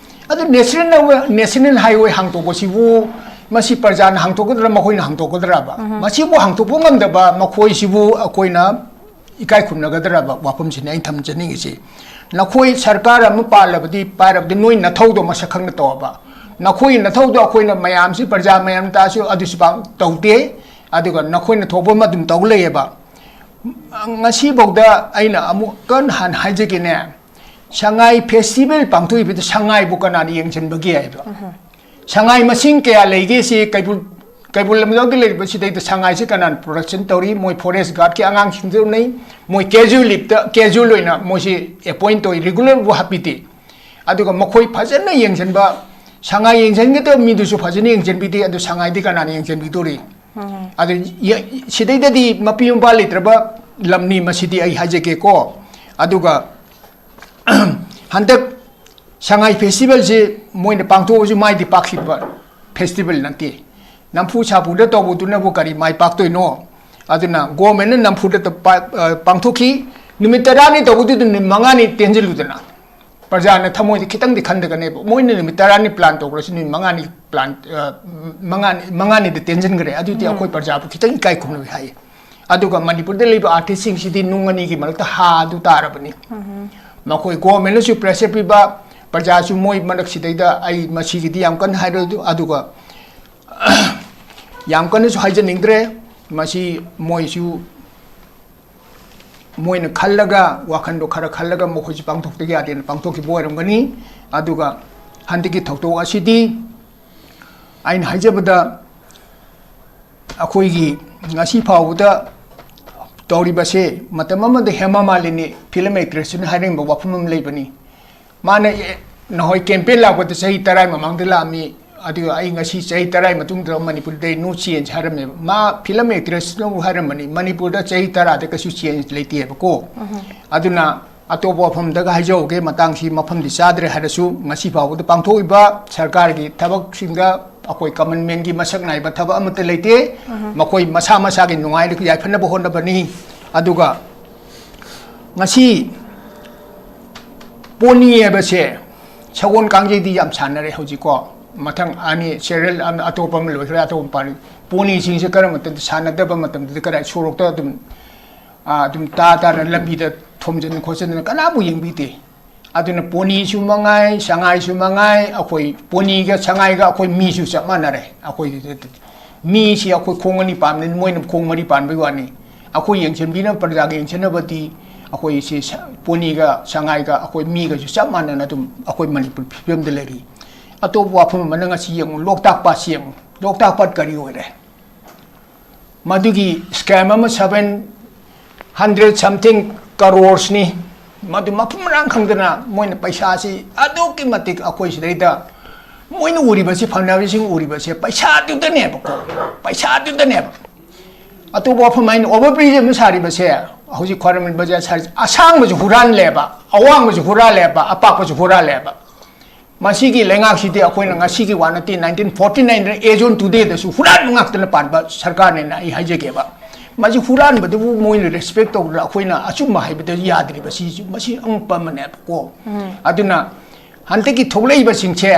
ꯑꯗꯨ ꯅꯦꯁꯅꯦꯜ ꯍꯥꯏꯋꯦ, ꯅꯦꯁꯅꯦꯜ ꯍꯥꯏꯋꯦ ꯍꯥꯡꯇꯣꯛꯄꯁꯤꯕꯨ ꯃꯁꯤ ꯄ꯭ꯔꯖꯥꯅ ꯍꯥꯡꯇꯣꯛꯀꯗ꯭ꯔꯥ, ꯃꯈꯣꯏꯅ ꯍꯥꯡꯇꯣꯛꯀꯗ꯭ꯔꯥꯕ? ꯃꯁꯤꯕꯨ ꯍꯥꯡꯇꯣꯛꯄ ꯉꯝꯗꯕ ꯃꯈꯣꯏꯁꯤꯕꯨ ꯑꯩꯈꯣꯏꯅ ꯏꯀꯥꯏ ꯈꯨꯝꯅꯒꯗ꯭ꯔꯕ ꯋꯥꯐꯝꯁꯤꯅꯤ ꯑꯩꯅ ꯊꯝꯖꯅꯤꯡꯉꯤꯁꯤ꯫ ꯅꯈꯣꯏ ꯁꯔꯀꯥꯔ ꯑꯃ ꯄꯥꯜꯂꯕꯗꯤ, ꯄꯥꯏꯔꯕꯗꯤ ꯅꯣꯏ ꯅꯊꯧꯗꯣ ꯃꯁꯛ ꯈꯪꯅ ꯇꯧꯑꯕ꯫ ꯅꯈꯣꯏꯒꯤ ꯅꯊꯧꯗꯣ ꯑꯩꯈꯣꯏꯅ ꯃꯌꯥꯝꯁꯤ, ꯄ꯭ꯔꯖꯥ ꯃꯌꯥꯝ ꯇꯥꯁꯨ ꯑꯗꯨꯁꯨ ꯄꯥꯡ ꯇꯧꯗꯦ꯫ ꯑꯗꯨꯒ ꯅꯈꯣꯏꯅ ꯊꯣꯛꯄ ꯑꯃ ꯑꯗꯨꯝ ꯇꯧ ꯂꯩꯌꯦꯕ꯫ ꯉꯁꯤꯐꯥꯎꯗ ꯑꯩꯅ ꯑꯃꯨꯛ ꯀꯟꯅ ꯍꯥꯟꯅ ꯍꯥꯏꯖꯒꯦꯅꯦ, ꯁꯉꯥꯏ ꯐꯦꯁꯇꯤꯚꯦꯜ ꯄꯥꯡꯊꯣꯛꯏꯕꯗ ꯁꯉꯥꯏꯕꯨ ꯀꯅꯥꯅ ꯌꯦꯡꯁꯤꯟꯕꯒꯦ ꯍꯥꯏꯕ꯫ ꯁꯉꯥꯏ ꯃꯁꯤꯡ ꯀꯌꯥ ꯂꯩꯒꯦ ꯁꯤ ꯀꯩꯕꯨꯜ, ꯀꯩꯕꯨꯜ ꯂꯝꯖꯥꯎꯗ ꯂꯩꯔꯤꯕ ꯁꯤꯗꯩꯗ ꯁꯉꯥꯏꯁꯤ ꯀꯅꯥꯅ ꯄ꯭ꯔꯣꯗꯛꯁꯟ ꯇꯧꯔꯤ? ꯃꯣꯏ ꯐꯣꯔꯦꯁ ꯒꯥꯔꯗꯀꯤ ꯑꯉꯥꯡꯁꯤꯡꯗꯨ ꯅꯩ, ꯃꯣꯏ ꯀꯦꯖꯨꯑꯦꯜ ꯂꯤꯞꯇ, ꯀꯦꯖꯨꯑꯦꯜ ꯑꯣꯏꯅ ꯃꯣꯏꯁꯤ ꯑꯦꯄꯣꯏꯟ ꯇꯧꯏ, ꯔꯤꯒꯨꯂꯔꯕꯨ ꯍꯥꯞꯄꯤꯗꯦ꯫ ꯑꯗꯨꯒ ꯃꯈꯣꯏ ꯐꯖꯅ ꯌꯦꯡꯁꯤꯟꯕ, ꯁꯉꯥꯏ ꯌꯦꯡꯁꯤꯟꯒꯗꯕ ꯃꯤꯗꯨꯁꯨ ꯐꯖꯅ ꯌꯦꯡꯁꯤꯟꯕꯤꯗꯦ, ꯑꯗꯨ ꯁꯉꯥꯏꯗꯤ ꯀꯅꯥꯅ ꯌꯦꯡꯁꯤꯟꯕꯤꯗꯣꯔꯤ? ꯑꯗꯨ ꯌ-, ꯁꯤꯗꯩꯗꯗꯤ ꯃꯄꯤ ꯃꯄꯥ ꯂꯩꯇ꯭ꯔꯕ ꯂꯝꯅꯤ ꯃꯁꯤꯗꯤ, ꯑꯩ ꯍꯥꯏꯖꯒꯦꯀꯣ꯫ ꯑꯗꯨꯒ ꯍꯟꯗꯛ ꯁꯉꯥꯏ ꯐꯦꯁꯇꯤꯚꯦꯜꯁꯤ ꯃꯣꯏꯅ ꯄꯥꯡꯊꯣꯛꯑꯁꯨ ꯃꯥꯏꯗꯤ ꯄꯥꯛꯈꯤꯕ ꯐꯦꯁꯇꯤꯚꯦꯜ ꯅꯠꯇꯦ꯫ ꯅꯝꯐꯨ ꯁꯥꯐꯨꯗ ꯇꯧꯕꯗꯨꯅꯕꯨ ꯀꯔꯤ ꯃꯥꯏ ꯄꯥꯛꯇꯣꯏꯅꯣ? ꯑꯗꯨꯅ ꯒꯣꯔꯃꯦꯟꯅ ꯅꯝꯐꯨꯗ ꯇ-, ꯄꯥ-, ꯑ, ꯄꯥꯡꯊꯣꯛꯈꯤ꯫ ꯅꯨꯃꯤꯠ ꯇꯔꯥꯅꯤ ꯇꯧꯕꯗꯨꯗ ꯅꯨꯃꯤꯠ ꯃꯉꯥꯅꯤ ꯇꯦꯟꯁꯤꯜꯂꯨꯗꯅ꯫ ꯄ꯭ꯔꯖꯥꯅ ꯊꯃꯣꯏꯗ ꯈꯤꯇꯪꯗꯤ ꯈꯟꯗꯒꯅꯦꯕ꯫ ꯃꯣꯏꯅ ꯅꯨꯃꯤꯠ ꯇꯔꯥꯅꯤ ꯄ꯭ꯂꯥꯟ ꯇꯧꯈ꯭ꯔꯁꯨ ꯅꯨꯃꯤꯠ ꯃꯉꯥꯅꯤ ꯄ꯭ꯂꯥꯟ, ꯑ, ꯃꯉꯥꯅꯤ, ꯃꯉꯥꯅꯤꯗ ꯇꯦꯟꯁꯤꯟꯈ꯭ꯔꯦ꯫ ꯑꯗꯨꯗꯤ ꯑꯩꯈꯣꯏ ꯄ꯭ꯔꯖꯥꯕꯨ ꯈꯤꯇꯪ ꯏꯀꯥꯏ ꯈꯨꯝꯅꯕ ꯍꯥꯏꯌꯦ꯫ ꯑꯗꯨꯒ ꯃꯅꯤꯄꯨꯔꯗ ꯂꯩꯕ ꯑꯥꯔꯇꯤꯁꯁꯤꯡꯁꯤꯗꯤ ꯅꯨꯡ ꯑꯅꯤꯒꯤ ꯃꯔꯛꯇ ꯍꯥ ꯑꯗꯨ ꯇꯥꯔꯕꯅꯤ꯫ ꯃꯈꯣꯏ ꯒꯣꯔꯃꯦꯟꯅꯁꯨ ꯄ꯭ꯔꯦꯁꯔ ꯄꯤꯕ, ꯄ꯭ꯔꯖꯥꯁꯨ ꯃꯣꯏ ꯃꯔꯛꯁꯤꯗꯩꯗ ꯑꯩ ꯃꯁꯤꯒꯤꯗꯤ ꯌꯥꯝ ꯀꯟꯅ ꯍꯥꯏꯔꯣꯏ꯫ ꯑꯗꯨ-, ꯑꯗꯨꯒ ꯌꯥꯝ ꯀꯟꯅꯁꯨ ꯍꯥꯏꯖꯅꯤꯡꯗ꯭ꯔꯦ꯫ ꯃꯁꯤ ꯃꯣꯏꯁꯨ ꯃꯣꯏꯅ ꯈꯜꯂꯒ, ꯋꯥꯈꯟꯗꯣ ꯈꯔ ꯈꯜꯂꯒ ꯃꯈꯣꯏꯁꯨ ꯄꯥꯡꯊꯣꯛꯇ ꯌꯥꯗꯦꯅ ꯄꯥꯡꯊꯣꯛꯈꯤꯕ ꯑꯣꯏꯔꯝꯒꯅꯤ꯫ ꯑꯗꯨꯒ ꯍꯟꯗꯛꯀꯤ ꯊꯧꯗꯣꯛ ꯑꯁꯤꯗꯤ ꯑꯩꯅ ꯍꯥꯏꯖꯕꯗ ꯑꯩꯈꯣꯏꯒꯤ ꯉꯁꯤ ꯐꯥꯎꯕꯗ ꯇꯧꯔꯤꯕꯁꯦ, ꯃꯇꯝ ꯑꯃꯗ ꯍꯦꯃꯥ ꯃꯥꯂꯤꯅꯤ ꯐꯤꯂꯝ ꯑꯦꯛꯇ꯭ꯔꯦꯁꯇꯨꯅ ꯍꯥꯏꯔꯝꯕ ꯋꯥꯐꯝ ꯑꯃ ꯂꯩꯕꯅꯤ꯫ ꯃꯥꯅ, ꯑꯦ, ꯅꯍꯣꯏ ꯀꯦꯝꯄꯦꯟ ꯂꯥꯛꯄꯗ ꯆꯍꯤ ꯇꯔꯥ ꯃꯃꯥꯡꯗ ꯂꯥꯛꯑꯝꯃꯤ, ꯑꯗꯨꯒ ꯑꯩ ꯉꯁꯤ ꯆꯍꯤ ꯇꯔꯥ ꯃꯇꯨꯡꯗ ꯃꯅꯤꯄꯨꯔꯗ no change ꯍꯥꯏꯔꯝꯃꯦꯕ꯫ ꯃꯥ ꯐꯤꯂꯝ ꯑꯦꯛꯇ꯭ꯔꯦꯁꯅꯕꯨ ꯍꯥꯏꯔꯝꯕꯅꯤ, ꯃꯅꯤꯄꯨꯔꯗ ꯆꯍꯤ ꯇꯔꯥꯗ ꯀꯩꯁꯨ change ꯂꯩꯇꯦꯕꯀꯣ꯫ ꯑꯗꯨꯅ ꯑꯇꯣꯞꯄ ꯋꯥꯐꯝꯗꯒ ꯍꯥꯏꯖꯍꯧꯒꯦ, ꯃꯇꯥꯡꯁꯤ ꯃꯐꯝꯗꯤ ꯆꯥꯗ꯭ꯔꯦ ꯍꯥꯏꯔꯁꯨ, ꯉꯁꯤ ꯐꯥꯎꯕꯗ ꯄꯥꯡꯊꯣꯛꯏꯕ ꯁꯔꯀꯥꯔꯒꯤ ꯊꯕꯛꯁꯤꯡꯗ ꯑꯩꯈꯣꯏ ꯀꯃꯟ ꯃꯦꯟꯒꯤ ꯃꯁꯛ ꯅꯥꯏꯕ ꯊꯕꯛ ꯑꯃꯠꯇ ꯂꯩꯇꯦ꯫ ꯃꯈꯣꯏ ꯃꯁꯥ ꯃꯁꯥꯒꯤ ꯅꯨꯡꯉꯥꯏ ꯌꯥꯏꯐꯅꯕ ꯍꯣꯠꯅꯕꯅꯤ꯫ ꯑꯗꯨꯒ ꯉꯁꯤ ꯄꯣꯅꯤ ꯍꯥꯏꯕꯁꯦ ꯁꯒꯣꯜ ꯀꯥꯡꯖꯩꯗꯤ ꯌꯥꯝ ꯁꯥꯟꯅꯔꯦ ꯍꯧꯖꯤꯛꯀꯣ꯫ ꯃꯊꯪ ꯑꯅꯤ serial ꯑꯃ, ꯑꯇꯣꯞꯄ ꯑꯃ ꯂꯣꯏꯈ꯭ꯔꯦ, ꯑꯇꯣꯞꯄ ꯄꯥꯔꯤ꯫ ꯄꯣꯅꯤꯁꯤꯡꯁꯦ ꯀꯔꯝꯕ ꯃꯇꯝꯗ ꯁꯥꯟꯅꯗꯕ ꯃꯇꯝꯗꯗꯤ ꯀꯗꯥꯏ ꯁꯣꯔꯣꯛꯇ ꯑꯗꯨꯝ, ꯑꯥ, ꯑꯗꯨꯝ ꯇꯥ ꯇꯥꯅ ꯂꯝꯕꯤꯗ ꯊꯣꯝꯖꯤꯟ ꯈꯣꯠꯆꯤꯟꯗꯅ ꯀꯅꯥꯕꯨ ꯌꯦꯡꯕꯤꯗꯦ꯫ ꯑꯗꯨꯅ ꯄꯣꯅꯤꯁꯨ ꯃꯉꯥꯏ, ꯁꯉꯥꯏꯁꯨ ꯃꯉꯥꯏ, ꯑꯩꯈꯣꯏ ꯄꯣꯅꯤꯒ ꯁꯉꯥꯏꯒ ꯑꯩꯈꯣꯏ ꯃꯤꯁꯨ ꯆꯞ ꯃꯥꯟꯅꯔꯦ꯫ ꯑꯩꯈꯣꯏ ꯃꯤꯁꯤ ꯑꯩꯈꯣꯏ ꯈꯣꯡ ꯑꯅꯤ ꯄꯥꯟꯕꯅꯤ, ꯃꯣꯏꯅ ꯈꯣꯡ ꯃꯔꯤ ꯄꯥꯟꯕꯒꯤ ꯋꯥꯅꯤ꯫ ꯑꯩꯈꯣꯏ ꯌꯦꯡꯁꯤꯟꯕꯤꯅꯕ, ꯄ꯭ꯔꯖꯥꯒ ꯌꯦꯡꯁꯤꯟꯅꯕꯗꯤ ꯑꯩꯈꯣꯏꯁꯤ ꯁ-, ꯄꯣꯅꯤꯒ ꯁꯉꯥꯏꯒ ꯑꯩꯈꯣꯏ ꯃꯤꯒꯁꯨ ꯆꯞ ꯃꯥꯟꯅꯅ ꯑꯗꯨꯝ ꯑꯩꯈꯣꯏ ꯃꯅꯤꯄꯨꯔ ꯐꯤꯕꯝꯗ ꯂꯩꯔꯤ꯫ ꯑꯇꯣꯞꯄ ꯋꯥꯐꯝ ꯑꯃꯅ ꯉꯁꯤ ꯌꯦꯡꯉꯨ, ꯂꯣꯛꯇꯥꯛ ꯄꯥꯠꯁꯤ ꯌꯦꯡꯉꯨ, ꯂꯣꯛꯇꯥꯛ ꯄꯥꯠ ꯀꯔꯤ ꯑꯣꯏꯔꯦ? ꯃꯗꯨꯒꯤ scam ꯑꯃ seven hundred something crores ꯅꯤ꯫ ꯃꯗꯨ ꯃꯐꯝ ꯃꯔꯥꯡ ꯈꯪꯗꯅ ꯃꯣꯏꯅ ꯄꯩꯁꯥꯁꯤ ꯑꯗꯨꯛꯀꯤ ꯃꯇꯤꯛ ꯑꯩꯈꯣꯏ ꯁꯤꯗꯩꯗ ꯃꯣꯏꯅ ꯎꯔꯤꯕꯁꯤ, ꯐꯪꯅꯕꯁꯤꯡ ꯎꯔꯤꯕꯁꯦ ꯄꯩꯁꯥꯗꯨꯗꯅꯦꯕꯀꯣ, ꯄꯩꯁꯥꯗꯨꯗꯅꯦꯕ꯫ ꯑꯇꯣꯞꯄ ꯋꯥꯐꯝ ꯍꯥꯏꯅ over bridge ꯑꯃ ꯁꯥꯔꯤꯕꯁꯦ, ꯍꯧꯖꯤꯛ ꯈ꯭ꯋꯥꯏꯔꯝꯕꯟ ꯕꯖꯥꯔ ꯁꯥꯔꯤꯁꯦ, ꯑꯁꯥꯡꯕꯁꯨ ꯍꯨꯔꯥꯜꯂꯦꯕ, ꯑꯋꯥꯡꯕꯁꯨ ꯍꯨꯔꯥꯜꯂꯦꯕ, ꯑꯄꯥꯛꯄꯁꯨ ꯍꯨꯔꯥꯜꯂꯦꯕ꯫ ꯃꯁꯤꯒꯤ ꯂꯩꯉꯥꯛꯁꯤꯗꯤ ꯑꯩꯈꯣꯏꯅ ꯉꯁꯤꯒꯤ ꯋꯥ ꯅꯠꯇꯦ, nineteen forty nine the as on today ꯗꯁꯨ ꯍꯨꯔꯥꯟꯕ ꯉꯥꯛꯇꯅ ꯄꯥꯟꯕ ꯁꯔꯀꯥꯔꯅꯦꯅ ꯑꯩ ꯍꯥꯏꯖꯒꯦꯕ꯫ ꯃꯁꯤ ꯍꯨꯔꯥꯟꯕꯗꯨꯕꯨ ꯃꯣꯏꯅ respect ꯇꯧꯗꯅ ꯑꯩꯈꯣꯏꯅ ꯑꯆꯨꯝꯕ ꯍꯥꯏꯕꯗ ꯌꯥꯗ꯭ꯔꯤꯕ, ꯁꯤꯁꯨ, ꯃꯁꯤ ꯑꯉꯛꯄ ꯑꯃꯅꯦꯕꯀꯣ꯫ ꯑꯗꯨꯅ ꯍꯟꯗꯛꯀꯤ ꯊꯣꯛꯂꯛꯏꯕꯁꯤꯡꯁꯦ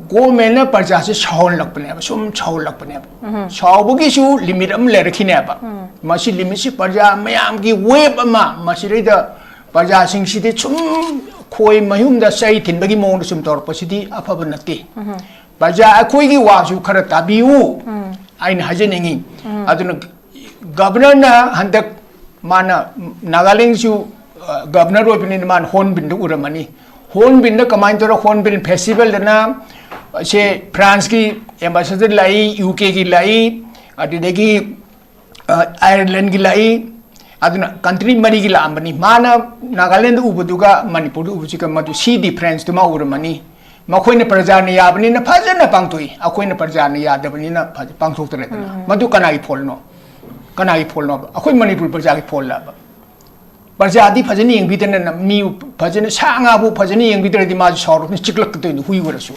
government ꯅ ꯄ꯭ꯔꯖꯥꯁꯦ ꯁꯥꯎꯍꯜꯂꯛꯄꯅꯦꯕ, ꯁꯨꯝ ꯁꯥꯎꯍꯜꯂꯛꯄꯅꯦꯕ꯫ ꯁꯥꯎꯕꯒꯤꯁꯨ limit ꯑꯃ ꯂꯩꯔꯛꯈꯤꯅꯦꯕ꯫ ꯃꯁꯤ limit ꯁꯤ ꯄ꯭ꯔꯖꯥ ꯃꯌꯥꯝꯒꯤ wave ꯑꯃ, ꯃꯁꯤꯗꯩꯗ ꯄ꯭ꯔꯖꯥꯁꯤꯡꯁꯤꯗꯤ ꯁꯨꯝ ꯈꯣꯏ ꯃꯌꯨꯝꯗ ꯆꯩ ꯊꯤꯟꯕꯒꯤ ꯃꯑꯣꯡꯗ ꯁꯨꯝ ꯇꯧꯔꯛꯄꯁꯤꯗꯤ ꯑꯐꯕ ꯅꯠꯇꯦ꯫ ꯄ꯭ꯔꯖꯥ ꯑꯩꯈꯣꯏꯒꯤ ꯋꯥꯁꯨ ꯈꯔ ꯇꯥꯕꯤꯌꯨ, ꯑꯩꯅ ꯍꯥꯏꯖꯅꯤꯡꯉꯤ꯫ ꯑꯗꯨꯅ Governor ꯅ ꯍꯟꯗꯛ ꯃꯥꯅ ꯅꯥꯒꯥꯂꯦꯟꯁꯨ, ꯑ, Governor ꯑꯣꯏꯕꯅꯤꯅ ꯃꯥꯅ Hornbill ꯗ ꯎꯔꯝꯃꯅꯤ꯫ Hornbill ꯗ ꯀꯃꯥꯏꯅ ꯇꯧꯔ Hornbill festival ꯗꯅ ꯁꯦ France ꯀꯤ ambassador ꯂꯥꯛꯏ, U K ꯒꯤ ꯂꯥꯛꯏ, ꯑꯗꯨꯗꯒꯤ, ꯑ, Ireland ꯒꯤ ꯂꯥꯛꯏ꯫ ꯑꯗꯨꯅ country ꯃꯔꯤꯒꯤ ꯂꯥꯛꯑꯝꯕꯅꯤ꯫ ꯃꯥꯅ ꯅꯥꯒꯥꯂꯦꯟꯗ ꯎꯕꯗꯨꯒ ꯃꯅꯤꯄꯨꯔꯗ ꯎꯕꯁꯤꯒ ꯃꯗꯨ ꯁꯤ difference ꯇꯨ ꯃꯥ ꯎꯔꯝꯃꯅꯤ꯫ ꯃꯈꯣꯏꯅ ꯄ꯭ꯔꯖꯥꯅ ꯌꯥꯕꯅꯤꯅ ꯐꯖꯅ ꯄꯥꯡꯊꯣꯛꯏ, ꯑꯩꯈꯣꯏꯅ ꯄ꯭ꯔꯖꯥꯅ ꯌꯥꯗꯕꯅꯤꯅ ꯐꯖ-, ꯄꯥꯡꯊꯣꯛꯇ꯭ꯔꯦꯗꯅ꯫ ꯃꯗꯨ ꯀꯅꯥꯒꯤ fault ꯅꯣ? ꯀꯅꯥꯒꯤ fault ꯅꯣꯕ? ꯑꯩꯈꯣꯏ ꯃꯅꯤꯄꯨꯔ ꯄ꯭ꯔꯖꯥꯒꯤ fault ꯂꯕ? ꯄ꯭ꯔꯖꯥꯗꯤ ꯐꯖꯅ ꯌꯦꯡꯕꯤꯗꯅ ꯃꯤ ꯐꯖꯅ, ꯁꯥ ꯉꯥꯕꯨ ꯐꯖꯅ ꯌꯦꯡꯕꯤꯗ꯭ꯔꯗꯤ ꯃꯥꯁꯨ ꯁꯥꯎꯔꯛꯇꯅ ꯆꯤꯛꯂꯛꯀꯗꯣꯏꯅꯤ, ꯍꯨꯏ ꯑꯣꯏꯔꯁꯨ꯫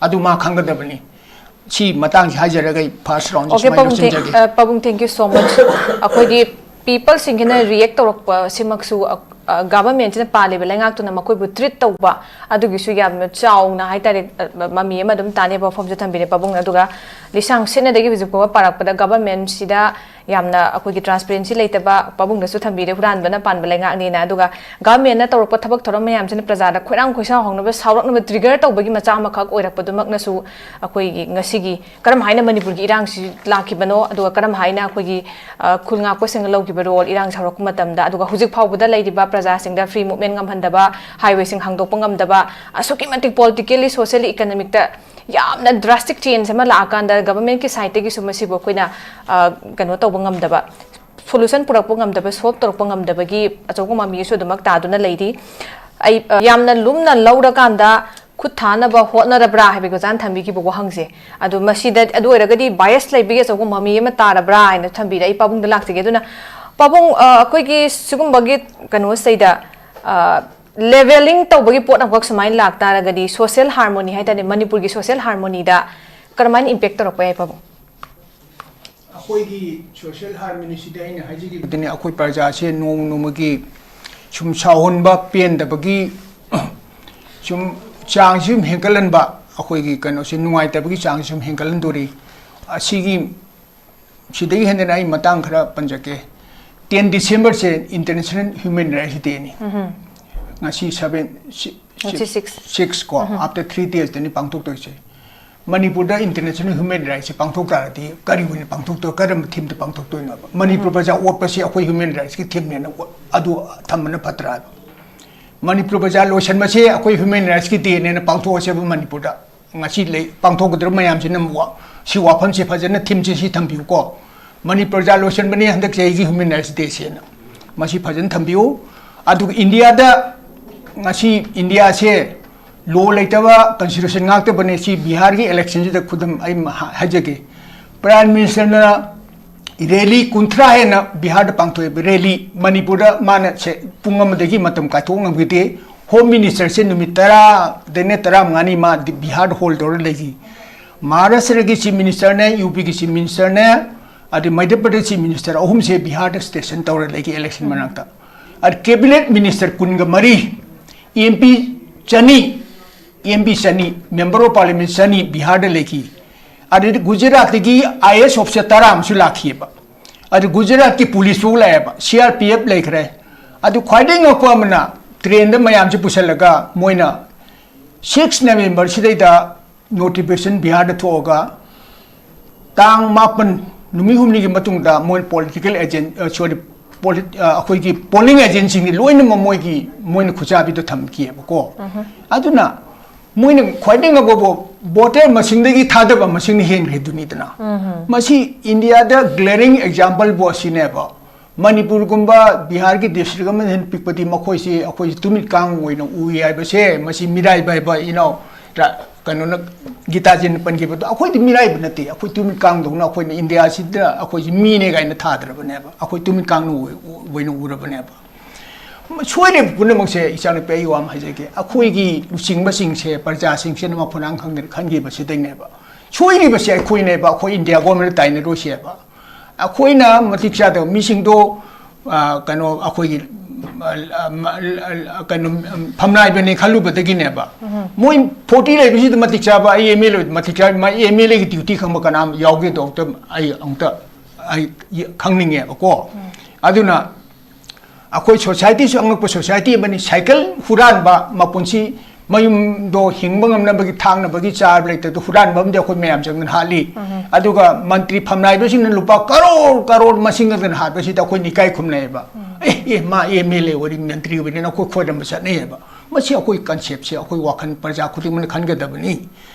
ꯑꯗꯨ ꯃꯥ ꯈꯪꯒꯗꯕꯅꯤ꯫ ꯁꯤ ꯃꯇꯥꯡꯁꯤ ꯍꯥꯏꯖꯔꯒ ꯑꯩ first round ꯁꯤ OK, ꯁꯨꯃꯥꯏꯅ ꯄꯥꯕꯨꯡ, thank, ꯂꯣꯏꯁꯤꯟꯖꯒꯦ꯫ ꯑ, ꯄꯥꯕꯨꯡ, thank you so much꯫ ꯑꯩꯈꯣꯏꯒꯤ people ꯁꯤꯡꯁꯤꯅ react ꯇꯧꯔꯛꯄ ꯁꯤꯃꯛꯁꯨ, ꯑ, ꯑ, government ꯁꯤꯅ ꯄꯥꯜꯂꯤꯕ ꯂꯩꯉꯥꯛꯇꯨꯅ ꯃꯈꯣꯏꯕꯨ treat ꯇꯧꯕ, ꯑꯗꯨꯒꯤꯁꯨ ꯌꯥꯝꯅ ꯆꯥꯎꯅ ꯍꯥꯏꯇꯥꯔꯦ, ꯑ, ꯃꯃꯤ ꯑꯃ ꯑꯗꯨꯝ ꯇꯥꯅꯦꯕ, ꯋꯥꯐꯝꯁꯨ ꯊꯝꯕꯤꯔꯦ ꯄꯥꯕꯨꯡꯅ꯫ ꯑꯗꯨꯒ ꯂꯤꯁꯥꯡ ꯁꯤꯠꯅꯗꯒꯤ ꯍꯧꯖꯤꯛ ꯐꯥꯎꯕ ꯄꯥꯔꯛꯄꯗ government ꯁꯤꯗ ꯌꯥꯝꯅ ꯑꯩꯈꯣꯏꯒꯤ ꯇ꯭ꯔꯥꯟꯁꯄꯦꯔꯦꯟꯁꯤ ꯂꯩꯇꯕ, ꯄꯥꯕꯨꯡꯗꯁꯨ ꯊꯝꯕꯤꯔꯦ, ꯍꯨꯔꯥꯟꯕꯅ ꯄꯥꯟꯕ ꯂꯩꯉꯥꯛꯅꯤꯅ꯫ ꯑꯗꯨꯒ ꯒꯚꯔꯟꯃꯦꯟꯠꯅ ꯇꯧꯔꯛꯄ ꯊꯕꯛ ꯊꯧꯔꯝ ꯃꯌꯥꯝꯁꯤꯅ ꯄ꯭ꯔꯖꯥꯗ ꯈꯣꯏꯔꯥꯡ ꯈꯣꯏꯁꯥꯎ ꯍꯧꯅꯕ, ꯁꯥꯎꯔꯛꯅꯕ ꯇ꯭ꯔꯤꯒꯔ ꯇꯧꯕꯒꯤ ꯃꯆꯥꯛ ꯑꯃꯈꯛ ꯑꯣꯏꯔꯛꯄꯗꯨꯃꯛꯅꯁꯨ ꯑꯩꯈꯣꯏꯒꯤ ꯉꯁꯤꯒꯤ ꯀꯔꯝ ꯍꯥꯏꯅ ꯃꯅꯤꯄꯨꯔꯒꯤ ꯏꯔꯥꯡꯁꯤ ꯂꯥꯛꯈꯤꯕꯅꯣ, ꯑꯗꯨꯒ ꯀꯔꯝ ꯍꯥꯏꯅ ꯑꯩꯈꯣꯏꯒꯤ, ꯑ, ꯈꯨꯜ ꯉꯥꯛꯄꯁꯤꯡꯅ ꯂꯧꯈꯤꯕ ꯔꯣꯜ, ꯏꯔꯥꯡ ꯁꯥꯎꯔꯛꯄ ꯃꯇꯝꯗ, ꯑꯗꯨꯒ ꯍꯧꯖꯤꯛ ꯐꯥꯎꯕꯗ ꯂꯩꯔꯤꯕ ꯄ꯭ꯔꯖꯥꯁꯤꯡꯗ ꯐ꯭ꯔꯤ ꯃꯨꯚꯃꯦꯟꯠ ꯉꯝꯍꯟꯗꯕ, ꯍꯥꯏꯋꯦꯁꯤꯡ ꯍꯥꯡꯗꯣꯛꯄ ꯉꯝꯗꯕ, ꯑꯁꯨꯛꯀꯤ ꯃꯇꯤꯛ ꯄꯣꯂꯤꯇꯤꯀꯦꯜꯂꯤ, ꯁꯣꯁꯤꯌꯦꯜꯂꯤ, ꯏꯀꯅꯣꯃꯤꯛꯇ ꯌꯥꯝꯅ ꯗ꯭ꯔꯥꯁꯇꯤꯛ ꯆꯦꯟꯖ ꯑꯃ ꯂꯥꯛꯑꯀꯥꯟꯗ ꯒꯚꯔꯟꯃꯦꯟꯠꯀꯤ ꯁꯥꯏꯠꯇꯒꯤꯁꯨ ꯃꯁꯤꯕꯨ ꯑꯩꯈꯣꯏꯅ, ꯑ, ꯀꯩꯅꯣ ꯇꯧꯕ ꯉꯝꯗꯕ, ꯁꯣꯂꯨꯁꯟ ꯄꯨꯔꯛꯄ ꯉꯝꯗꯕ, ꯁꯣꯜꯕ ꯇꯧꯔꯛꯄ ꯉꯝꯗꯕꯒꯤ ꯑꯆꯧꯕ ꯃꯃꯤ ꯑꯃꯁꯨ ꯑꯗꯨꯃꯛ ꯇꯥꯗꯨꯅ ꯂꯩꯔꯤ꯫ ꯑꯩ, ꯑ, ꯌꯥꯝꯅ ꯂꯨꯝꯅ ꯂꯧꯔꯀꯥꯟꯗ ꯈꯨꯠ ꯊꯥꯅꯕ ꯍꯣꯠꯅꯔꯕ꯭ꯔꯥ ꯍꯥꯏꯕꯒꯤ ꯑꯣꯖꯥꯅ ꯊꯝꯕꯤꯈꯤꯕ ꯋꯥꯍꯪꯁꯦ, ꯑꯗꯨ ꯃꯁꯤꯗ, ꯑꯗꯨ ꯑꯣꯏꯔꯒꯗꯤ ꯕꯥꯏꯁ ꯂꯩꯕꯒꯤ ꯑꯆꯧꯕ ꯃꯃꯤ ꯑꯃ ꯇꯥꯔꯕ꯭ꯔꯥ ꯍꯥꯏꯅ ꯊꯝꯕꯤꯔꯦ꯫ ꯑꯩ ꯄꯥꯕꯨꯡꯗ ꯂꯥꯛꯆꯒꯦ꯫ ꯑꯗꯨꯅ ꯄꯥꯕꯨꯡ, ꯑ, ꯑꯩꯈꯣꯏꯒꯤ ꯁꯤꯒꯨꯝꯕꯒꯤ ꯀꯩꯅꯣꯁꯤꯗ, ꯑ, ꯂꯦꯚꯦꯂꯤꯡ ꯇꯧꯕꯒꯤ ꯄꯣꯠ ꯑꯃꯈꯛ ꯁꯨꯃꯥꯏꯅ ꯂꯥꯛꯇꯥꯔꯒꯗꯤ, ꯁꯣꯁꯤꯌꯦꯜ ꯍꯥꯔꯃꯣꯅꯤ ꯍꯥꯏ ꯇꯥꯔꯦ, ꯃꯅꯤꯄꯨꯔꯒꯤ ꯁꯣꯁꯤꯌꯦꯜ ꯍꯥꯔꯃꯣꯅꯤꯗ ꯀꯔꯝꯍꯥꯏꯅ ꯏꯝꯄꯦꯛ ꯇꯧꯔꯛꯄ ꯌꯥꯏ, ꯄꯥꯕꯨꯡ? ꯑꯩꯈꯣꯏꯒꯤ ꯁꯣꯁꯤꯌꯦꯜ ꯍꯥꯔꯃꯣꯅꯤꯁꯤꯗ ꯑꯩꯅ ꯍꯥꯏꯖꯈꯤꯕꯗꯨꯅꯤ, ꯑꯩꯈꯣꯏ ꯄ꯭ꯔꯖꯥꯁꯦ ꯅꯣꯡꯃ ꯅꯣꯡꯃꯒꯤ ꯁꯨꯝ ꯁꯥꯎꯍꯟꯕ, ꯄꯦꯟꯗꯕꯒꯤ ꯁꯨꯝ ꯆꯥꯡꯁꯤ ꯁꯨꯝ ꯍꯦꯟꯒꯠꯍꯟꯕ, ꯑꯩꯈꯣꯏꯒꯤ ꯀꯩꯅꯣꯁꯦ ꯅꯨꯡꯉꯥꯏꯇꯕꯒꯤ ꯆꯥꯡꯁꯤ ꯁꯨꯝ ꯍꯦꯟꯒꯠꯍꯟꯗꯣꯔꯤ꯫ ꯑꯁꯤꯒꯤ, ꯁꯤꯗꯒꯤ ꯍꯦꯟꯗꯅ ꯑꯩ ꯃꯇꯥꯡ ꯈꯔ ꯄꯟꯖꯒꯦ꯫ Ten Decemberꯁꯦ International Human Rights Dayꯅꯤ꯫ ꯉꯁꯤ seven, si-, ꯉꯁꯤ six꯫ Six ꯀꯣ, after three daysꯇꯅꯤ ꯄꯥꯡꯊꯣꯛꯇꯣꯏꯁꯦ꯫ ꯃꯅꯤꯄꯨꯔꯗ International Human Rightsꯁꯦ ꯄꯥꯡꯊꯣꯛ ꯇꯥꯔꯗꯤ ꯀꯔꯤ ꯑꯣꯏꯅ ꯄꯥꯡꯊꯣꯛꯇꯣꯏ, ꯀꯔꯝꯕ themeꯇ ꯄꯥꯡꯊꯣꯛꯇꯣꯏꯅꯣꯕ? ꯃꯅꯤꯄꯨꯔ ꯄ꯭ꯔꯖꯥ ꯑꯣꯠꯄꯁꯦ ꯑꯩꯈꯣꯏ human rightsꯀꯤ themeꯅꯦꯅ ꯑꯣ-, ꯑꯗꯨ ꯊꯝꯕꯅ ꯐꯠꯇ꯭ꯔꯥ ꯍꯥꯏꯕ? ꯃꯅꯤꯄꯨꯔ ꯄ꯭ꯔꯖꯥ ꯂꯣꯏꯁꯟꯕꯁꯦ ꯑꯩꯈꯣꯏ human rightsꯀꯤ dayꯅꯦꯅ ꯄꯥꯡꯊꯣꯛꯑꯁꯦꯕ ꯃꯅꯤꯄꯨꯔꯗ꯫ ꯉꯁꯤ ꯂꯩ, ꯄꯥꯡꯊꯣꯛꯀꯗꯧꯔꯤꯕ ꯃꯌꯥꯝꯁꯤꯅ ꯑꯃꯨꯛ ꯋꯥ-, ꯁꯤ ꯋꯥꯐꯝꯁꯦ ꯐꯖꯅ themeꯁꯦ ꯁꯤ ꯊꯝꯕꯤꯌꯨꯀꯣ꯫ ꯃꯅꯤꯄꯨꯔ ꯄ꯭ꯔꯖꯥ ꯂꯣꯏꯁꯟꯕꯅꯤ ꯍꯟꯗꯛ ꯆꯍꯤꯒꯤ Human Rights Dayꯁꯦꯅ꯫ ꯃꯁꯤ ꯐꯖꯅ ꯊꯝꯕꯤꯌꯨ꯫ ꯑꯗꯨꯒ ꯏꯟꯗꯤꯌꯥꯗ ꯉꯁꯤ ꯏꯟꯗꯤꯌꯥꯁꯦ law ꯂꯩꯇꯕ, constitution ꯉꯥꯛꯇꯕꯅꯦ꯫ ꯁꯤ ꯕꯤꯍꯥꯔꯒꯤ electionꯁꯤꯗ ꯈꯨꯗꯝ ꯑꯩ ꯃ-, ꯍꯥ-, ꯍꯥꯏꯖꯒꯦ꯫ Prime Ministerꯅ rally ꯀꯨꯟꯊ꯭ꯔꯥ ꯍꯦꯟꯅ ꯕꯤꯍꯥꯔꯗ ꯄꯥꯡꯊꯣꯛꯑꯦꯕ꯫ Rally ꯃꯅꯤꯄꯨꯔꯗ ꯃꯥꯅ ꯁꯦ-, ꯄꯨꯡ ꯑꯃꯗꯒꯤ ꯃꯇꯝ ꯀꯥꯏꯊꯣꯛ ꯉꯝꯈꯤꯗꯦ꯫ Home Ministerꯁꯦ ꯅꯨꯃꯤꯠ ꯇꯔꯥꯗꯩꯅ ꯇꯔꯥꯃꯉꯥꯅꯤ ꯃꯥ ꯗꯤ-, ꯕꯤꯍꯥꯔꯗ hold ꯇꯧꯔ ꯂꯩꯈꯤ꯫ ꯃꯍꯥꯔꯥꯁꯇ꯭ꯔꯒꯤ Chief Ministerꯅꯦ, UPꯒꯤ Chief Ministerꯅꯦ, ꯑꯗꯩ ꯃꯙ꯭ꯌ ꯄ꯭ꯔꯗꯦꯁ Chief Minister ꯑꯍꯨꯝꯁꯦ ꯕꯤꯍꯥꯔꯗ station ꯇꯧꯔ ꯂꯩꯈꯤ election ꯃꯅꯥꯛꯇ꯫ ꯑꯗ cabinet minister ꯀꯨꯟꯒ ꯃꯔꯤ, MP ꯆꯅꯤ, MP ꯆꯅꯤ, Member of Parliament ꯆꯅꯤ ꯕꯤꯍꯥꯔꯗ ꯂꯩꯈꯤ꯫ ꯑꯗꯩꯗꯤ ꯒꯨꯖꯔꯥꯠꯇꯒꯤ IAS officer ꯇꯔꯥ ꯑꯃꯁꯨ ꯂꯥꯛꯈꯤꯑꯕ꯫ ꯑꯗꯨ ꯒꯨꯖꯔꯥꯠꯀꯤ ꯄꯨꯂꯤꯁ ꯐꯥꯎ ꯂꯥꯛꯑꯦꯕ, ꯁꯤ ꯑꯥꯔ ꯄꯤ ꯑꯦꯐ ꯂꯩꯈ꯭ꯔꯦ꯫ ꯑꯗꯨ ꯈ꯭ꯋꯥꯏꯗꯒꯤ ꯉꯛꯄ ꯑꯃꯅ, ꯇ꯭ꯔꯦꯟꯗ ꯃꯌꯥꯝꯁꯦ ꯄꯨꯁꯜꯂꯒ ꯃꯣꯏꯅ ꯁꯤꯛꯁ ꯅꯕꯦꯝꯕꯔ ꯁꯤꯗꯩꯗ ꯅꯣꯇꯤꯐꯤꯀꯦꯁꯟ ꯕꯤꯍꯥꯔꯗ ꯊꯣꯛꯑꯒ, ꯇꯥꯡ ꯃꯥꯄꯟ, ꯅꯨꯃꯤꯠ ꯍꯨꯝꯅꯤꯒꯤ ꯃꯇꯨꯡꯗ ꯃꯣꯏ ꯄꯣꯂꯤꯇꯤꯀꯦꯜ ꯑꯦꯖꯦꯟ, ꯑ, ꯁꯣꯔꯤ, ꯄꯣꯂꯤꯠ-, ꯑ, ꯑꯩꯈꯣꯏꯒꯤ ꯄꯣꯂꯤꯡ ꯑꯦꯖꯦꯟꯁꯤꯡꯗꯤ ꯂꯣꯏꯅꯃꯛ ꯃꯣꯏꯒꯤ, ꯃꯣꯏꯅ ꯈꯨꯠꯆꯥꯕꯤꯗꯣ ꯊꯝꯈꯤꯑꯕꯀꯣ꯫ ꯑꯗꯨꯅ ꯃꯣꯏꯅ ꯈ꯭ꯋꯥꯏꯗꯒꯤ ꯉꯛꯄꯕꯨ ꯚꯣꯇꯔ ꯃꯁꯤꯡꯗꯒꯤ ꯊꯥꯗꯕ ꯃꯁꯤꯡꯅ ꯍꯦꯟꯈ꯭ꯔꯦꯗꯨꯅꯤꯗꯅ꯫ ꯃꯁꯤ ꯏꯟꯗꯤꯌꯥꯗ ꯒ꯭ꯂꯦꯔꯤꯡ ꯑꯦꯛꯖꯥꯝꯄꯜꯕꯨ ꯑꯁꯤꯅꯦꯕ꯫ ꯃꯅꯤꯄꯨꯔꯒꯨꯝꯕ ꯕꯤꯍꯥꯔꯒꯤ ꯗꯤꯁꯇ꯭ꯔꯤꯛ ꯑꯃꯅ ꯍꯦꯟꯅ ꯄꯤꯛꯄꯗꯤ ꯃꯈꯣꯏꯁꯤ ꯑꯩꯈꯣꯏꯁꯤ ꯇꯨꯃꯤꯠ ꯀꯥꯡ ꯑꯣꯏꯅ ꯎꯏ ꯍꯥꯏꯕꯁꯦ, ꯃꯁꯤ ꯃꯤꯔꯥꯏꯕ ꯍꯥꯏꯕ ꯏꯅꯥꯎ ꯔ-, ꯀꯩꯅꯣꯅ, ꯒꯤꯇꯥꯖꯤꯅ ꯄꯟꯈꯤꯕꯗꯣ, ꯑꯩꯈꯣꯏꯗꯤ ꯃꯤꯔꯥꯏꯕ ꯅꯠꯇꯦ꯫ ꯑꯩꯈꯣꯏ ꯇꯨꯃꯤꯠ ꯀꯥꯡꯗꯧꯅ ꯑꯩꯈꯣꯏꯅ ꯏꯟꯗꯤꯌꯥꯁꯤꯗ ꯑꯩꯈꯣꯏꯁꯤ ꯃꯤꯅꯦ ꯀꯥꯏꯅ ꯊꯥꯗ꯭ꯔꯕꯅꯦꯕ, ꯑꯩꯈꯣꯏ ꯇꯨꯃꯤꯠ ꯀꯥꯡꯅ ꯑꯣꯏ-, ꯑꯣꯏꯅ ꯎꯔꯕꯅꯦꯕ꯫ ꯁꯣꯏꯔꯤꯕ ꯄꯨꯝꯅꯃꯛꯁꯦ, ꯏꯆꯥꯅꯨꯄꯤ, ꯑꯩ ꯋꯥ ꯑꯃ ꯍꯥꯏꯖꯒꯦ, ꯑꯩꯈꯣꯏꯒꯤ ꯂꯨꯆꯤꯡꯕꯁꯤꯡꯁꯦ, ꯄ꯭ꯔꯖꯥꯁꯤꯡꯁꯤꯅ ꯃꯐꯨꯅꯥꯡ ꯈꯪꯗꯅ ꯈꯟꯈꯤꯕꯁꯤꯗꯩꯅꯦꯕ꯫ ꯁꯣꯏꯔꯤꯕꯁꯦ ꯑꯩꯈꯣꯏꯅꯦꯕ, ꯑꯩꯈꯣꯏ ꯏꯟꯗꯤꯌꯥ ꯒꯣꯔꯃꯦꯟꯗ ꯇꯥꯏꯅꯔꯣꯏꯁꯦꯕ꯫ ꯑꯩꯈꯣꯏꯅ ꯃꯇꯤꯛ ꯆꯥꯗꯕ ꯃꯤꯁꯤꯡꯗꯣ, ꯑ, ꯀꯩꯅꯣ, ꯑꯩꯈꯣꯏꯒꯤ, ꯑ, ꯑ, ꯑ, ꯀꯩꯅꯣ, ꯐꯝꯅꯥꯏꯕꯅꯦ ꯈꯜꯂꯨꯕꯗꯒꯤꯅꯦꯕ꯫ ꯃꯣꯏ ꯐꯣꯔꯇꯤ ꯂꯩꯕꯁꯤꯗ ꯃꯇꯤꯛ ꯆꯥꯕ, ꯑꯩ ꯑꯦꯝ ꯑꯦꯜ ꯑꯦ ꯃꯇꯤꯛ ꯆꯥꯕ, ꯑꯦꯝ ꯑꯦꯜ ꯑꯦꯒꯤ ꯗ꯭ꯌꯨꯇꯤ ꯈꯪꯕ ꯀꯅꯥꯝ ꯌꯥꯎꯒꯦꯗꯣ ꯑꯝꯇ ꯑꯩ ꯑꯃꯨꯛꯇ ꯑꯩ ꯈꯪꯅꯤꯡꯉꯦꯕꯀꯣ꯫ ꯑꯗꯨꯅ ꯑꯩꯈꯣꯏ ꯁꯣꯁꯥꯏꯇꯤꯁꯨ ꯑꯉꯛꯄ ꯁꯣꯁꯥꯏꯇꯤ ꯑꯃꯅꯤ꯫ ꯁꯥꯏꯀꯜ ꯍꯨꯔꯥꯟꯕ, ꯃꯄꯨꯟꯁꯤ ꯃꯌꯨꯝꯗꯣ ꯍꯤꯡꯕ ꯉꯝꯅꯕꯒꯤ, ꯊꯥꯛꯅꯕꯒꯤ ꯆꯥꯔ ꯂꯩꯇꯕꯗꯣ ꯍꯨꯔꯥꯟꯕ ꯑꯃꯗꯤ ꯑꯩꯈꯣꯏ ꯃꯌꯥꯝ ꯆꯪꯗꯅ ꯍꯥꯠꯂꯤ꯫ ꯑꯗꯨꯒ ꯃꯟꯇ꯭ꯔꯤ ꯐꯝꯅꯥꯏꯕꯁꯤꯡꯅ ꯂꯨꯄꯥ ꯀꯔꯣꯔ ꯀꯔꯣꯔ ꯃꯁꯤꯡ ꯑꯗꯨꯅ ꯍꯥꯠꯄꯁꯤꯗ ꯑꯩꯈꯣꯏ ꯏꯀꯥꯏ ꯈꯨꯝꯅꯩꯑꯕ꯫ ꯑꯦ, ꯑꯦ, ꯃꯥ ꯑꯦꯝ ꯑꯦꯜ ꯑꯦ ꯑꯣꯏꯔꯤ, ꯃꯟꯇ꯭ꯔꯤ ꯑꯣꯏꯕꯅꯤꯅ ꯑꯩꯈꯣꯏ ꯈꯣꯏꯔꯝꯕ ꯆꯠꯅꯩꯑꯕ꯫ ꯃꯁꯤ ꯑꯩꯈꯣꯏ ꯀꯟꯁꯦꯞꯁꯦ ꯑꯩꯈꯣꯏ ꯋꯥꯈꯜ ꯄ꯭ꯔꯖꯥ ꯈꯨꯗꯤꯡꯃꯛꯅ ꯈꯟꯒꯗꯕꯅꯤ꯫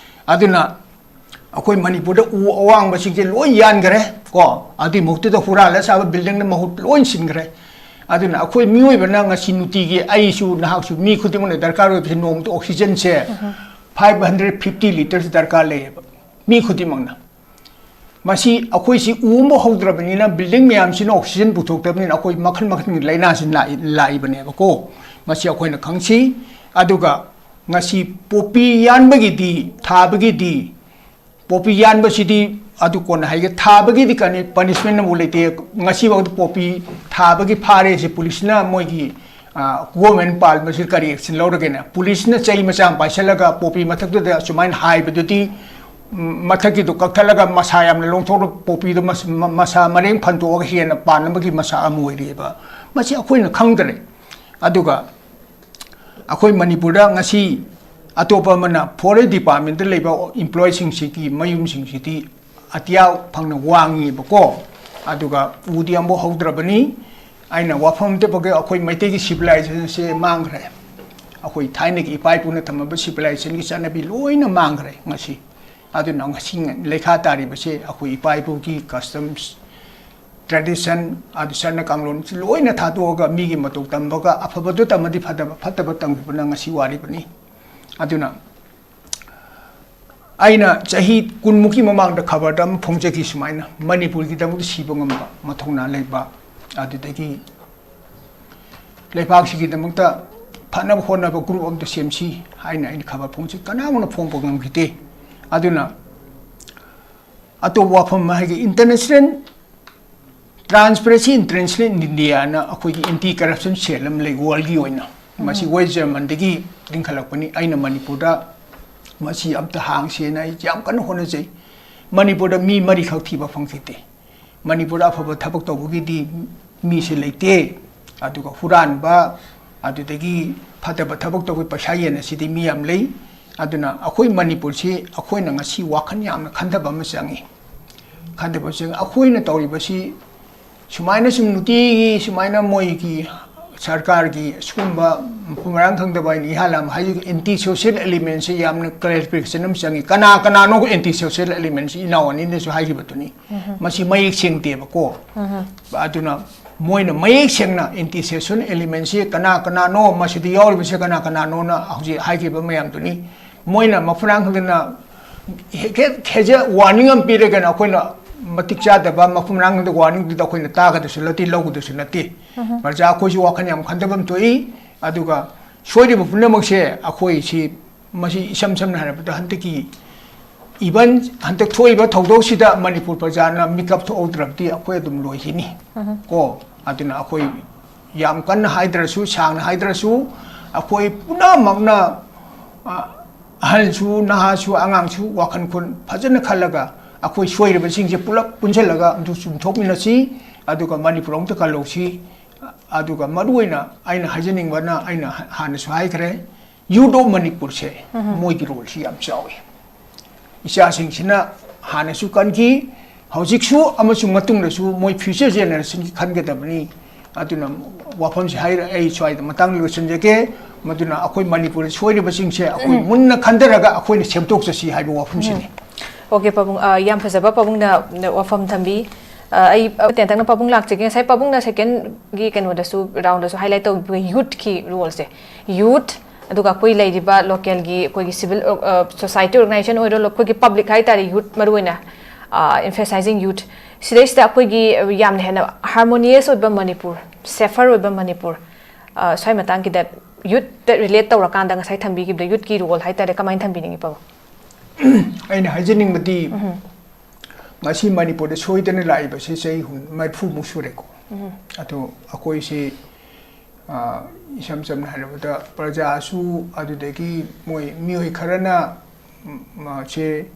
ꯑꯗꯨꯅ ꯑꯩꯈꯣꯏ ꯃꯅꯤꯄꯨꯔꯗ ꯎ ꯑꯋꯥꯡꯕꯁꯤꯡꯁꯦ ꯂꯣꯏ ꯌꯥꯟꯈ꯭ꯔꯦ ꯀꯣ, ꯑꯗꯨꯒꯤ ꯃꯍꯨꯠꯇꯨꯗ ꯍꯨꯔꯥꯜꯂ ꯁꯥꯕ ꯕꯤꯜꯗꯤꯡꯅ ꯃꯍꯨꯠ ꯂꯣꯏ ꯁꯤꯟꯈ꯭ꯔꯦ꯫ ꯑꯗꯨꯅ ꯑꯩꯈꯣꯏ ꯃꯤꯑꯣꯏꯕꯅ ꯉꯁꯤ ꯅꯨꯡꯇꯤꯒꯤ, ꯑꯩꯁꯨ ꯅꯍꯥꯛꯁꯨ, ꯃꯤ ꯈꯨꯗꯤꯡꯃꯛꯅ ꯗꯔꯀꯥꯔ ꯑꯣꯏꯕꯁꯦ, ꯅꯣꯡꯃꯗ ꯑꯣꯛꯁꯤꯖꯟꯁꯦ ꯐꯥꯏꯚ ꯍꯟꯗ꯭ꯔꯦꯠ ꯐꯤꯐꯇꯤ ꯂꯤꯇꯔꯁ ꯗꯔꯀꯥꯔ ꯂꯩꯌꯦꯕ, ꯃꯤ ꯈꯨꯗꯤꯡꯃꯛꯅ꯫ ꯃꯁꯤ ꯑꯩꯈꯣꯏꯁꯤ ꯎ ꯑꯃ ꯍꯧꯗ꯭ꯔꯕꯅꯤꯅ, ꯕꯤꯜꯗꯤꯡ ꯃꯌꯥꯝꯁꯤꯅ ꯑꯣꯛꯁꯤꯖꯟ ꯄꯨꯊꯣꯛꯇꯕꯅꯤꯅ ꯑꯩꯈꯣꯏ ꯃꯈꯜ ꯃꯈꯜꯒꯤ ꯂꯥꯏꯅꯥꯁꯤ ꯂꯥꯛꯏ-, ꯂꯥꯛꯏꯕꯅꯦꯕꯀꯣ꯫ ꯃꯁꯤ ꯑꯩꯈꯣꯏꯅ ꯈꯪꯁꯤ꯫ ꯑꯗꯨꯒ ꯉꯁꯤ ꯄꯣꯄꯤ ꯌꯥꯟꯕꯒꯤꯗꯤ, ꯊꯥꯕꯒꯤꯗꯤ, ꯄꯣꯄꯤ ꯌꯥꯟꯕꯁꯤꯗꯤ ꯑꯗꯨ ꯀꯣꯟꯅ ꯍꯥꯏꯒꯦ, ꯊꯥꯕꯒꯤꯗꯤ ꯀꯅꯤ, ꯄꯅꯤꯁꯃꯦꯟ ꯑꯃꯨꯛ ꯂꯩꯇꯦ꯫ ꯉꯁꯤꯐꯥꯎꯗ ꯄꯣꯄꯤ ꯊꯥꯕꯒꯤ ꯐꯥꯔꯦꯁꯦ ꯄꯨꯂꯤꯁꯅ ꯃꯣꯏꯒꯤ, ꯑ, ꯒꯣꯔꯃꯦꯟ ꯄꯥꯜꯕꯁꯤ ꯀꯔꯤ ꯑꯦꯛꯁꯟ ꯂꯧꯔꯒꯦꯅꯦ? ꯄꯨꯂꯤꯁꯅ ꯆꯩ ꯃꯆꯥ ꯑꯃ ꯄꯥꯏꯁꯜꯂꯒ ꯄꯣꯄꯤ ꯃꯊꯛꯇꯨꯗ ꯑꯁꯨꯃꯥꯏꯅ ꯍꯥꯏꯕꯗꯨꯗꯤ ꯎꯝ, ꯃꯊꯛꯀꯤꯗꯨ ꯀꯛꯊꯠꯂꯒ ꯃꯁꯥ ꯌꯥꯝꯅ ꯂꯣꯡꯊꯣꯛꯂꯒ ꯄꯣꯄꯤꯗꯨ ꯃꯁ-, ꯃ-, ꯃꯁꯥ ꯃꯔꯦꯡ ꯐꯟꯗꯣꯛꯑꯒ ꯍꯦꯟꯅ ꯄꯥꯟꯅꯕꯒꯤ ꯃꯁꯥ ꯑꯃ ꯑꯣꯏꯔꯤꯑꯕ꯫ ꯃꯁꯤ ꯑꯩꯈꯣꯏꯅ ꯈꯪꯗ꯭ꯔꯦ꯫ ꯑꯗꯨꯒ ꯑꯩꯈꯣꯏ ꯃꯅꯤꯄꯨꯔꯗ ꯉꯁꯤ ꯑꯇꯣꯞꯄ ꯑꯃꯅ forest department ꯂꯩꯕ employee ꯁꯤꯡꯁꯤꯒꯤ ꯃꯌꯨꯝꯁꯤꯡꯁꯤꯗꯤ ꯑꯇꯤꯌꯥ ꯐꯪꯅ ꯋꯥꯡꯉꯤꯕꯀꯣ꯫ ꯑꯗꯨꯒ ꯎꯗꯤ ꯑꯃꯐꯥꯎ ꯍꯧꯗ꯭ꯔꯕꯅꯤ꯫ ꯑꯩꯅ ꯋꯥꯐꯝ ꯑꯝꯇ ꯄꯨꯒꯦ, ꯑꯩꯈꯣꯏ ꯃꯩꯇꯩꯒꯤ civilization ꯁꯦ ꯃꯥꯡꯈ꯭ꯔꯦ꯫ ꯑꯩꯈꯣꯏ ꯊꯥꯏꯅꯒꯤ ꯏꯄꯥ ꯏꯄꯨꯅ ꯊꯝꯃꯝꯕ civilization ꯒꯤ ꯆꯠꯅꯕꯤ ꯂꯣꯏꯅ ꯃꯥꯡꯈ꯭ꯔꯦ ꯉꯁꯤ꯫ ꯑꯗꯨꯅ ꯉꯁꯤ ꯂꯩꯈꯥ ꯇꯥꯔꯤꯕꯁꯦ ꯑꯩꯈꯣꯏ ꯏꯄꯥ ꯏꯄꯨꯒꯤ customs, tradition, ꯑꯗꯨ ꯆꯠꯅ ꯀꯥꯡꯂꯣꯟꯁꯤ ꯂꯣꯏꯅ ꯊꯥꯗꯣꯛꯑꯒ ꯃꯤꯒꯤ ꯃꯇꯧ ꯇꯝꯕꯒ ꯑꯐꯕꯗꯨ ꯇꯝꯃꯗꯤ ꯐꯗꯕ, ꯐꯠꯇꯕ ꯇꯝꯈꯤꯕꯅ ꯉꯁꯤ ꯋꯥꯔꯤꯕꯅꯤ꯫ ꯑꯗꯨꯅ ꯑꯩꯅ ꯆꯍꯤ ꯀꯨꯟꯃꯨꯛꯀꯤ ꯃꯃꯥꯡꯗ ꯈꯕꯔꯗ ꯑꯃ ꯐꯣꯡꯖꯈꯤ ꯁꯨꯃꯥꯏꯅ, ꯃꯅꯤꯄꯨꯔꯒꯤꯗꯃꯛꯇ ꯁꯤꯕ ꯉꯝꯕ ꯃꯊꯧꯅꯥ ꯂꯩꯕ, ꯑꯗꯨꯗꯒꯤ ꯂꯩꯕꯥꯛꯁꯤꯒꯤꯗꯃꯛꯇ ꯐꯅꯕ ꯍꯣꯠꯅꯕ group ꯑꯃꯇ ꯁꯦꯝꯁꯤ ꯍꯥꯏꯅ ꯑꯩꯅ ꯈꯕꯔ ꯐꯣꯡꯖꯈꯤ꯫ ꯀꯅꯥꯃꯅ ꯐꯣꯡꯕ ꯉꯝꯈꯤꯗꯦ꯫ ꯑꯗꯨꯅ ꯑꯇꯣꯞꯄ ꯋꯥꯐꯝ ꯑꯃ ꯍꯥꯏꯒꯦ, International Transparency International in India ꯅ ꯑꯩꯈꯣꯏꯒꯤ anti corruption cell ꯑꯃ ꯂꯩ world ꯒꯤ ꯑꯣꯏꯅ꯫ ꯃꯁꯤ West German ꯗꯒꯤ ꯂꯤꯡꯈꯠꯂꯛꯄꯅꯤ꯫ ꯑꯩꯅ ꯃꯅꯤꯄꯨꯔꯗ ꯃꯁꯤ ꯑꯝꯇ ꯍꯥꯡꯁꯦꯅ ꯑꯩ ꯌꯥꯝ ꯀꯟꯅ ꯍꯣꯠꯅꯖꯩ꯫ ꯃꯅꯤꯄꯨꯔꯗ ꯃꯤ ꯃꯔꯤꯈꯛ ꯊꯤꯕ ꯐꯪꯈꯤꯗꯦ꯫ ꯃꯅꯤꯄꯨꯔꯗ ꯑꯐꯕ ꯊꯕꯛ ꯇꯧꯕꯒꯤꯗꯤ ꯃꯤꯁꯦ ꯂꯩꯇꯦ꯫ ꯑꯗꯨꯒ ꯍꯨꯔꯥꯟꯕ, ꯑꯗꯨꯗꯒꯤ ꯐꯠꯇꯕ ꯊꯕꯛ ꯇꯧꯕꯒꯤ ꯄꯩꯁꯥ ꯌꯦꯟꯅꯁꯤꯗꯤ ꯃꯤ ꯌꯥꯝ ꯂꯩ꯫ ꯑꯗꯨꯅ ꯑꯩꯈꯣꯏ ꯃꯅꯤꯄꯨꯔꯁꯤ ꯑꯩꯈꯣꯏꯅ ꯉꯁꯤ ꯋꯥꯈꯜ ꯌꯥꯝꯅ ꯈꯟꯊꯕ ꯑꯃ ꯆꯪꯉꯤ꯫ ꯈꯟꯊꯕ ꯆꯪꯉꯤ꯫ ꯑꯩꯈꯣꯏꯅ ꯇꯧꯔꯤꯕꯁꯤ ꯁꯨꯃꯥꯏꯅ ꯁꯨꯝ ꯅꯨꯡꯇꯤꯒꯤ ꯁꯨꯃꯥꯏꯅ ꯃꯣꯏꯒꯤ ꯁꯔꯀꯥꯔꯒꯤ ꯁꯤꯒꯨꯝꯕ ꯃꯐꯝ ꯃꯔꯥꯡ ꯈꯪꯗꯕ ꯍꯥꯏꯅ ꯏꯍꯥꯟ ꯍꯥꯟꯅ ꯍꯥꯏꯖꯒꯦ, anti social element ꯁꯦ ꯌꯥꯝꯅ clarification ꯑꯃ ꯆꯪꯉꯤ꯫ ꯀꯅꯥ ꯀꯅꯥꯅꯣ anti social element ꯁꯤ? ꯏꯅꯥꯎ ꯑꯅꯤꯅꯁꯨ ꯍꯥꯏꯈꯤꯕꯗꯨꯅꯤ꯫ ꯃꯁꯤ ꯃꯌꯦꯛ ꯁꯦꯡꯗꯦꯕꯀꯣ꯫ ꯑꯗꯨꯅ ꯃꯣꯏꯅ ꯃꯌꯦꯛ ꯁꯦꯡꯅ anti social element ꯁꯤ ꯀꯅꯥ ꯀꯅꯥꯅꯣ, ꯃꯁꯤꯗ ꯌꯥꯎꯔꯤꯕꯁꯦ ꯀꯅꯥ ꯀꯅꯥꯅꯣꯅ ꯍꯧꯖꯤꯛ ꯍꯥꯏꯈꯤꯕ ꯃꯌꯥꯝꯗꯨꯅꯤ꯫ ꯃꯣꯏꯅ ꯃꯐꯝ ꯃꯔꯥꯡ ꯈꯪꯗꯅ ꯍꯦꯛ, ꯍꯦꯛ ꯍꯦꯖ warning ꯑꯃ ꯄꯤꯔꯒꯅ ꯑꯩꯈꯣꯏꯅ ꯃꯇꯤꯛ ꯆꯥꯗꯕ ꯃꯐꯝ ꯃꯔꯥꯡꯗ warning ꯗꯨꯗ ꯑꯩꯈꯣꯏꯅ ꯇꯥꯒꯗꯕꯁꯨ ꯅꯠꯇꯦ, ꯂꯧꯒꯗꯕꯁꯨ ꯅꯠꯇꯦ꯫ ꯄ꯭ꯔꯖꯥ ꯑꯩꯈꯣꯏꯁꯨ ꯋꯥꯈꯜ ꯌꯥꯝ ꯈꯟꯊꯐꯝ ꯊꯣꯛꯏ꯫ ꯑꯗꯨꯒ ꯁꯣꯏꯔꯤꯕ ꯄꯨꯝꯅꯃꯛꯁꯦ ꯑꯩꯈꯣꯏꯁꯤ, ꯃꯁꯤ ꯏꯁꯝ ꯁꯝꯅ ꯍꯥꯏꯔꯕꯗ ꯍꯟꯗꯛꯀꯤ, even ꯍꯟꯗꯛ ꯊꯣꯛꯏꯕ ꯊꯧꯗꯣꯛꯁꯤꯗ ꯃꯅꯤꯄꯨꯔ ꯄ꯭ꯔꯖꯥꯅ ꯃꯤꯀꯞ ꯊꯣꯛꯍꯧꯗ꯭ꯔꯕꯗꯤ ꯑꯩꯈꯣꯏ ꯑꯗꯨꯝ ꯂꯣꯏꯈꯤꯅꯤ꯫ ꯀꯣ, ꯑꯗꯨꯅ ꯑꯩꯈꯣꯏ ꯌꯥꯝ ꯀꯟꯅ ꯍꯥꯏꯗ꯭ꯔꯁꯨ, ꯁꯥꯡꯅ ꯍꯥꯏꯗ꯭ꯔꯁꯨ, ꯑꯩꯈꯣꯏ ꯄꯨꯝꯅꯃꯛꯅ, ꯑ, ꯑꯍꯜꯁꯨ, ꯅꯍꯥꯁꯨ, ꯑꯉꯥꯡꯁꯨ ꯋꯥꯈꯜ ꯈꯟ ꯐꯖꯅ ꯈꯜꯂꯒ ꯑꯩꯈꯣꯏ ꯁꯣꯏꯔꯤꯕꯁꯤꯡꯁꯦ ꯄꯨꯂꯞ ꯄꯨꯟꯁꯤꯜꯂꯒ ꯑꯗꯨ ꯆꯨꯝꯊꯣꯛꯃꯤꯟꯅꯁꯤ꯫ ꯑꯗꯨꯒ ꯃꯅꯤꯄꯨꯔ ꯑꯃꯨꯛꯇ ꯀꯜꯍꯧꯁꯤ꯫ ꯑꯗꯨꯒ ꯃꯔꯨ ꯑꯣꯏꯅ ꯑꯩꯅ ꯍꯥꯏꯖꯅꯤꯡꯕꯅ, ꯑꯩꯅ ꯍꯥꯟꯅꯁꯨ ꯍꯥꯏꯈ꯭ꯔꯦ, Youth of ꯃꯅꯤꯄꯨꯔꯁꯦ ꯃꯣꯏꯒꯤ ꯔꯣꯜꯁꯤ ꯌꯥꯝ ꯆꯥꯎꯏ꯫ ꯏꯆꯥꯁꯤꯡꯁꯤꯅ ꯍꯥꯟꯅꯁꯨ ꯀꯟꯈꯤ, ꯍꯧꯖꯤꯛꯁꯨ ꯑꯃꯁꯨꯡ ꯃꯇꯨꯡꯗꯁꯨ ꯃꯣꯏ future generationꯒꯤ ꯈꯟꯒꯗꯕꯅꯤ꯫ ꯑꯗꯨꯅ ꯋꯥꯐꯝꯁꯤ ꯍꯥꯏꯔ ꯑꯩ ꯁ꯭ꯋꯥꯏꯗ ꯃꯇꯥꯡ ꯂꯣꯏꯁꯤꯟꯖꯒꯦ꯫ ꯃꯗꯨꯅ ꯑꯩꯈꯣꯏ ꯃꯅꯤꯄꯨꯔꯗ ꯁꯣꯏꯔꯤꯕꯁꯤꯡꯁꯦ ꯑꯩꯈꯣꯏ ꯃꯨꯟꯅ ꯈꯟꯊꯔꯒ ꯑꯩꯈꯣꯏꯅ ꯁꯦꯝꯗꯣꯛꯆꯁꯤ ꯍꯥꯏꯕ ꯋꯥꯐꯝꯁꯤꯅꯤ꯫ ꯑꯣꯀꯦ ꯄꯥꯕꯨꯡ, ꯑ, ꯌꯥꯝ ꯐꯖꯕ ꯄꯥꯕꯨꯡꯅ ꯋꯥꯐꯝ ꯊꯝꯕꯤ꯫ ꯑ, ꯑꯩ ꯇꯦꯟꯇꯛꯅ ꯄꯥꯕꯨꯡ ꯂꯥꯛꯆꯒꯦ꯫ ꯉꯁꯥꯏ ꯄꯥꯕꯨꯡꯅ secondꯒꯤ ꯀꯩꯅꯣꯗꯁꯨ, roundꯗꯁꯨ highlight ꯇꯧꯕꯤꯕ youthꯀꯤ roleꯁꯦ, youth ꯑꯗꯨꯒ ꯑꯩꯈꯣꯏ ꯂꯩꯔꯤꯕ localꯒꯤ ꯑꯩꯈꯣꯏꯒꯤ civil, ꯑ, society organization ꯑꯣꯏꯔꯣ, ꯑꯩꯈꯣꯏꯒꯤ public ꯍꯥꯏꯇꯥꯔꯦ, youth ꯃꯔꯨꯑꯣꯏꯅ, ꯑ, emphasizing youth, ꯁꯤꯗꯩꯁꯤꯗ ꯑꯩꯈꯣꯏꯒꯤ ꯌꯥꯝꯅ ꯍꯦꯟꯅ harmonious ꯑꯣꯏꯕ ꯃꯅꯤꯄꯨꯔ, safer ꯑꯣꯏꯕ ꯃꯅꯤꯄꯨꯔ, ꯑ, ꯁ꯭ꯋꯥꯏ ꯃꯇꯥꯡꯒꯤꯗ youthꯇ relate ꯇꯧꯔꯀꯥꯟꯗ ꯉꯁꯥꯏ ꯊꯝꯕꯤꯈꯤꯕꯗ youthꯀꯤ role ꯍꯥꯏꯇꯥꯔꯦ, ꯀꯃꯥꯏꯅ ꯊꯝꯕꯤꯅꯤꯡꯉꯤ ꯄꯥꯕꯨꯡ? ꯑꯩꯅ ꯍꯥꯏꯖꯅꯤꯡꯕꯗꯤ, ꯉꯁꯤ ꯃꯅꯤꯄꯨꯔꯗ ꯁꯣꯏꯗꯅ ꯂꯥꯛꯏꯕꯁꯤ ꯆꯍꯤ ꯍꯨꯝ-, ꯃꯔꯤꯐꯨꯃꯨꯛ ꯁꯨꯔꯦꯀꯣ꯫ ꯑꯗꯣ ꯑꯩꯈꯣꯏꯁꯤ, ꯑ, ꯏꯁꯝ ꯁꯝꯅ ꯍꯥꯏꯔꯕꯗ ꯄ꯭ꯔꯖꯥꯁꯨ, ꯑꯗꯨꯗꯒꯤ ꯃꯣꯏ ꯃꯤꯑꯣꯏ ꯈꯔꯅ, ꯎꯝ, ꯃꯥꯁꯦ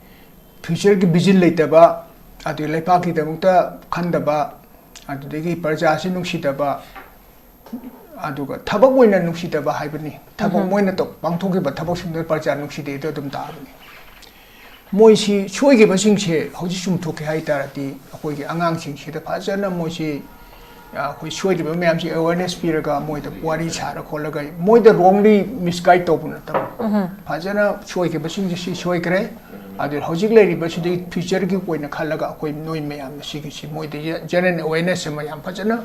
futureꯒꯤ vision ꯂꯩꯇꯕ, ꯑꯗꯨ ꯂꯩꯄꯥꯛꯀꯤꯗꯃꯛꯇ ꯈꯟꯗꯕ, ꯑꯗꯨꯗꯒꯤ ꯄ꯭ꯔꯖꯥꯁꯤ ꯅꯨꯡꯁꯤꯗꯕ, ꯑꯗꯨꯒ ꯊꯕꯛ ꯑꯣꯏꯅ ꯅꯨꯡꯁꯤꯗꯕ ꯍꯥꯏꯕꯅꯤ꯫ ꯊꯕꯛ ꯃꯣꯏꯅ ꯇꯧ-, ꯄꯥꯡꯊꯣꯛꯈꯤꯕ ꯊꯕꯛꯁꯤꯡꯗꯨꯗ ꯄ꯭ꯔꯖꯥ ꯅꯨꯡꯁꯤꯗꯦꯗꯣ ꯑꯗꯨꯝ ꯇꯥꯕꯅꯤ꯫ ꯃꯣꯏꯁꯤ ꯁꯣꯏꯈꯤꯕꯁꯤꯡꯁꯦ ꯍꯧꯖꯤꯛ ꯆꯨꯝꯊꯣꯛꯀꯦ ꯍꯥꯏ ꯇꯥꯔꯗꯤ ꯑꯩꯈꯣꯏꯒꯤ ꯑꯉꯥꯡꯁꯤꯡꯁꯤꯗ ꯐꯖꯅ ꯃꯣꯏꯁꯤ, ꯑ, ꯑꯩꯈꯣꯏ ꯁꯣꯏꯔꯤꯕ ꯃꯌꯥꯝꯁꯤ awareness ꯄꯤꯔꯒ ꯃꯣꯏꯗ ꯋꯥꯔꯤ ꯁꯥꯔ ꯈꯣꯠꯂꯒ ꯃꯣꯏꯗ wrongly misguide ꯇꯧꯕ ꯅꯠꯇꯕ, ꯐꯖꯅ ꯁꯣꯏꯈꯤꯕꯁꯤꯡꯁꯦ ꯁꯤ ꯁꯣꯏꯈ꯭ꯔꯦ, ꯑꯗꯨ ꯍꯧꯖꯤꯛ ꯂꯩꯔꯤꯕꯁꯤꯗꯤ futureꯒꯤ ꯑꯣꯏꯅ ꯈꯜꯂꯒ ꯑꯩꯈꯣꯏ ꯅꯣꯏ ꯃꯌꯥꯝꯅ ꯁꯤꯒꯤꯁꯤ ꯃꯣꯏꯗ general awareness ꯑꯃ ꯌꯥꯝ ꯐꯖꯅ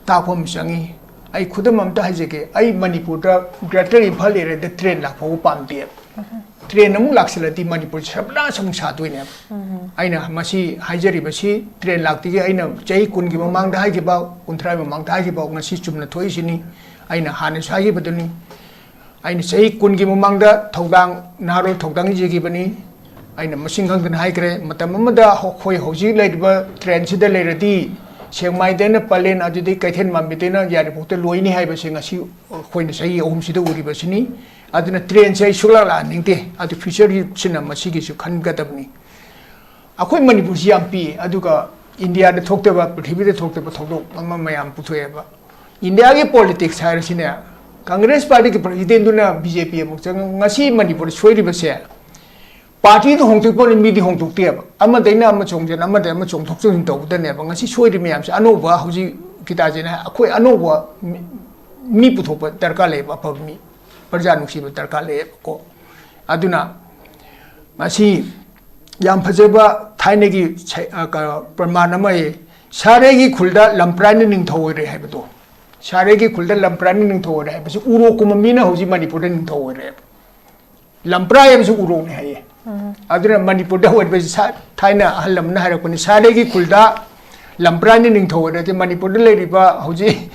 ꯇꯥꯛꯄ ꯑꯃ ꯆꯪꯉꯤ꯫ ꯑꯩ ꯈꯨꯗꯝ ꯑꯝꯇ ꯍꯥꯏꯖꯒꯦ, ꯑꯩ ꯃꯅꯤꯄꯨꯔꯗ greater ꯏꯝꯐꯥꯜ areaꯗ train ꯂꯥꯛꯄꯕꯨ ꯄꯥꯝꯗꯦꯕ꯫ Train ꯑꯃꯨꯛ ꯂꯥꯛꯁꯤꯜꯂꯗꯤ ꯃꯅꯤꯄꯨꯔꯁꯦ ꯁꯔꯕꯅꯥꯁ ꯑꯃꯨꯛ ꯁꯥꯗꯣꯏꯅꯦꯕ꯫ ꯑꯩꯅ ꯃꯁꯤ ꯍꯥꯏꯖꯔꯤꯕꯁꯤ train ꯂꯥꯛꯇꯤꯒꯤ ꯑꯩꯅ ꯆꯍꯤ ꯀꯨꯟꯒꯤ ꯃꯃꯥꯡꯗ ꯍꯥꯏꯈꯤꯕ, ꯀꯨꯟꯊ꯭ꯔꯥꯒꯤ ꯃꯃꯥꯡꯗ ꯍꯥꯏꯈꯤꯕ ꯉꯁꯤ ꯆꯨꯝꯅ ꯊꯣꯛꯏꯁꯤꯅꯤ꯫ ꯑꯩꯅ ꯍꯥꯟꯅꯁꯨ ꯍꯥꯏꯈꯤꯕꯗꯨꯅꯤ꯫ ꯑꯩꯅ ꯆꯍꯤ ꯀꯨꯟꯒꯤ ꯃꯃꯥꯡꯗ ꯊꯧꯗꯥꯡ, ꯅꯍꯥꯔꯣꯜ ꯊꯧꯗꯥꯡ ꯏꯖꯈꯤꯕꯅꯤ꯫ ꯑꯩꯅ ꯃꯁꯤꯡ ꯈꯪꯗꯅ ꯍꯥꯏꯈ꯭ꯔꯦ, ꯃꯇꯝ ꯑꯃꯗ ꯑꯩꯈꯣꯏ ꯍꯧꯖꯤꯛ ꯂꯩꯔꯤꯕ trainꯁꯤꯗ ꯂꯩꯔꯗꯤ ꯁꯦꯛꯃꯥꯏꯗꯩꯅ ꯄꯂꯦꯟ, ꯑꯗꯨꯗꯩ ꯀꯩꯊꯦꯜ ꯃꯥꯟꯕꯤꯗꯩꯅ ꯌꯥꯏꯔꯤꯄꯣꯛꯇ ꯂꯣꯏꯅꯤ ꯍꯥꯏꯕꯁꯦ ꯉꯁꯤ ꯑꯩꯈꯣꯏꯅ ꯆꯍꯤ ꯑꯍꯨꯝꯁꯤꯗ ꯎꯔꯤꯕꯁꯤꯅꯤ꯫ ꯑꯗꯨꯅ ꯇ꯭ꯔꯦꯟꯁꯦ ꯑꯩ ꯁꯨꯛꯂꯥꯛ ꯂꯥꯛꯍꯟꯅꯤꯡꯗꯦ꯫ ꯑꯗꯨ ꯐ꯭ꯌꯨꯆꯔꯁꯤꯅ ꯃꯁꯤꯒꯤꯁꯨ ꯈꯟꯒꯗꯕꯅꯤ꯫ ꯑꯩꯈꯣꯏ ꯃꯅꯤꯄꯨꯔꯁꯤ ꯌꯥꯝ ꯄꯤꯛꯏ, ꯑꯗꯨꯒ ꯏꯟꯗꯤꯌꯥꯗ ꯊꯣꯛꯇꯕ, ꯄ꯭ꯔꯤꯊꯤꯕꯤꯗ ꯊꯣꯛꯇꯕ ꯊꯧꯗꯣꯛ ꯑꯃ ꯃꯌꯥꯝ ꯄꯨꯊꯣꯛꯑꯦꯕ꯫ ꯏꯟꯗꯤꯌꯥꯒꯤ ꯄꯣꯂꯤꯇꯤꯛꯁ ꯍꯥꯏꯔꯁꯤꯅꯦ, ꯀꯪꯒ꯭ꯔꯦꯁ ꯄꯥꯔꯇꯤꯒꯤ ꯄ꯭ꯔꯁꯤꯗꯦꯟꯗꯨꯅ ꯕꯤ ꯖꯦ ꯄꯤ ꯑꯃꯨꯛ ꯆꯪ, ꯉꯁꯤ ꯃꯅꯤꯄꯨꯔꯗ ꯁꯣꯏꯔꯤꯕꯁꯦ, ꯄꯥꯔꯇꯤꯗꯨ ꯍꯣꯡꯗꯣꯛꯄꯅꯤ, ꯃꯤꯗꯤ ꯍꯣꯡꯗꯣꯛꯇꯦꯕ꯫ ꯑꯃꯗꯩꯅ ꯑꯃ ꯆꯣꯡꯁꯤꯟ, ꯑꯃꯗꯩ ꯑꯃ ꯆꯣꯡꯊꯣꯛ ꯆꯣꯡꯁꯤꯟ ꯇꯧꯕꯗꯅꯦꯕ ꯉꯁꯤ ꯁꯣꯏꯔꯤ ꯃꯌꯥꯝꯁꯦ꯫ ꯑꯅꯧꯕ ꯍꯧꯖꯤꯛ ꯀꯤꯇꯥꯖꯤꯅ ꯑꯩꯈꯣꯏ ꯑꯅꯧꯕ ꯃꯤ, ꯃꯤ ꯄꯨꯊꯣꯛꯄ ꯗꯔꯀꯥꯔ ꯂꯩꯌꯦꯕ, ꯑꯐꯕ ꯃꯤ, ꯄ꯭ꯔꯖꯥ ꯅꯨꯡꯁꯤꯕ ꯗꯔꯀꯥꯔ ꯂꯩꯌꯦꯕꯀꯣ꯫ ꯑꯗꯨꯅ ꯉꯁꯤ ꯌꯥꯝ ꯐꯖꯕ ꯊꯥꯏꯅꯒꯤ ꯁꯩ-, ꯑ, ꯀ-, ꯄ꯭ꯔꯃꯥꯟ ꯑꯃ ꯂꯩ, "ꯁꯥꯔꯦꯒꯤ ꯈꯨꯜꯗ ꯂꯝꯄ꯭ꯔꯥꯏꯅ ꯅꯤꯡꯊꯧ ꯑꯣꯏꯔꯦ" ꯍꯥꯏꯕꯗꯣ꯫ "ꯁꯥꯔꯦꯒꯤ ꯈꯨꯜꯗ ꯂꯝꯄ꯭ꯔꯥꯏꯅ ꯅꯤꯡꯊꯧ ꯑꯣꯏꯔꯦ" ꯍꯥꯏꯕꯁꯤ ꯎꯔꯣꯛꯀꯨꯝꯕ ꯃꯤꯅ ꯍꯧꯖꯤꯛ ꯃꯅꯤꯄꯨꯔꯗ ꯅꯤꯡꯊꯧ ꯑꯣꯏꯔꯦꯕ꯫ ꯂꯝꯄ꯭ꯔꯥꯏ ꯍꯥꯏꯕꯁꯤ ꯎꯔꯣꯛꯅꯤ ꯍꯥꯏꯌꯦ꯫ ꯑꯗꯨꯅ ꯃꯅꯤꯄꯨꯔꯗ ꯑꯣꯏꯕꯁꯤ ꯁꯥ-, ꯊꯥꯏꯅ ꯑꯍꯜ ꯑꯃꯅ ꯍꯥꯏꯔꯛꯄꯅꯤ, "ꯁꯥꯔꯦꯒꯤ ꯈꯨꯜꯗ ꯂꯝꯄ꯭ꯔꯥꯏꯅ ꯅꯤꯡꯊꯧ ꯑꯣꯏꯔꯗꯤ", ꯃꯅꯤꯄꯨꯔꯗ ꯂꯩꯔꯤꯕ ꯍꯧꯖꯤꯛ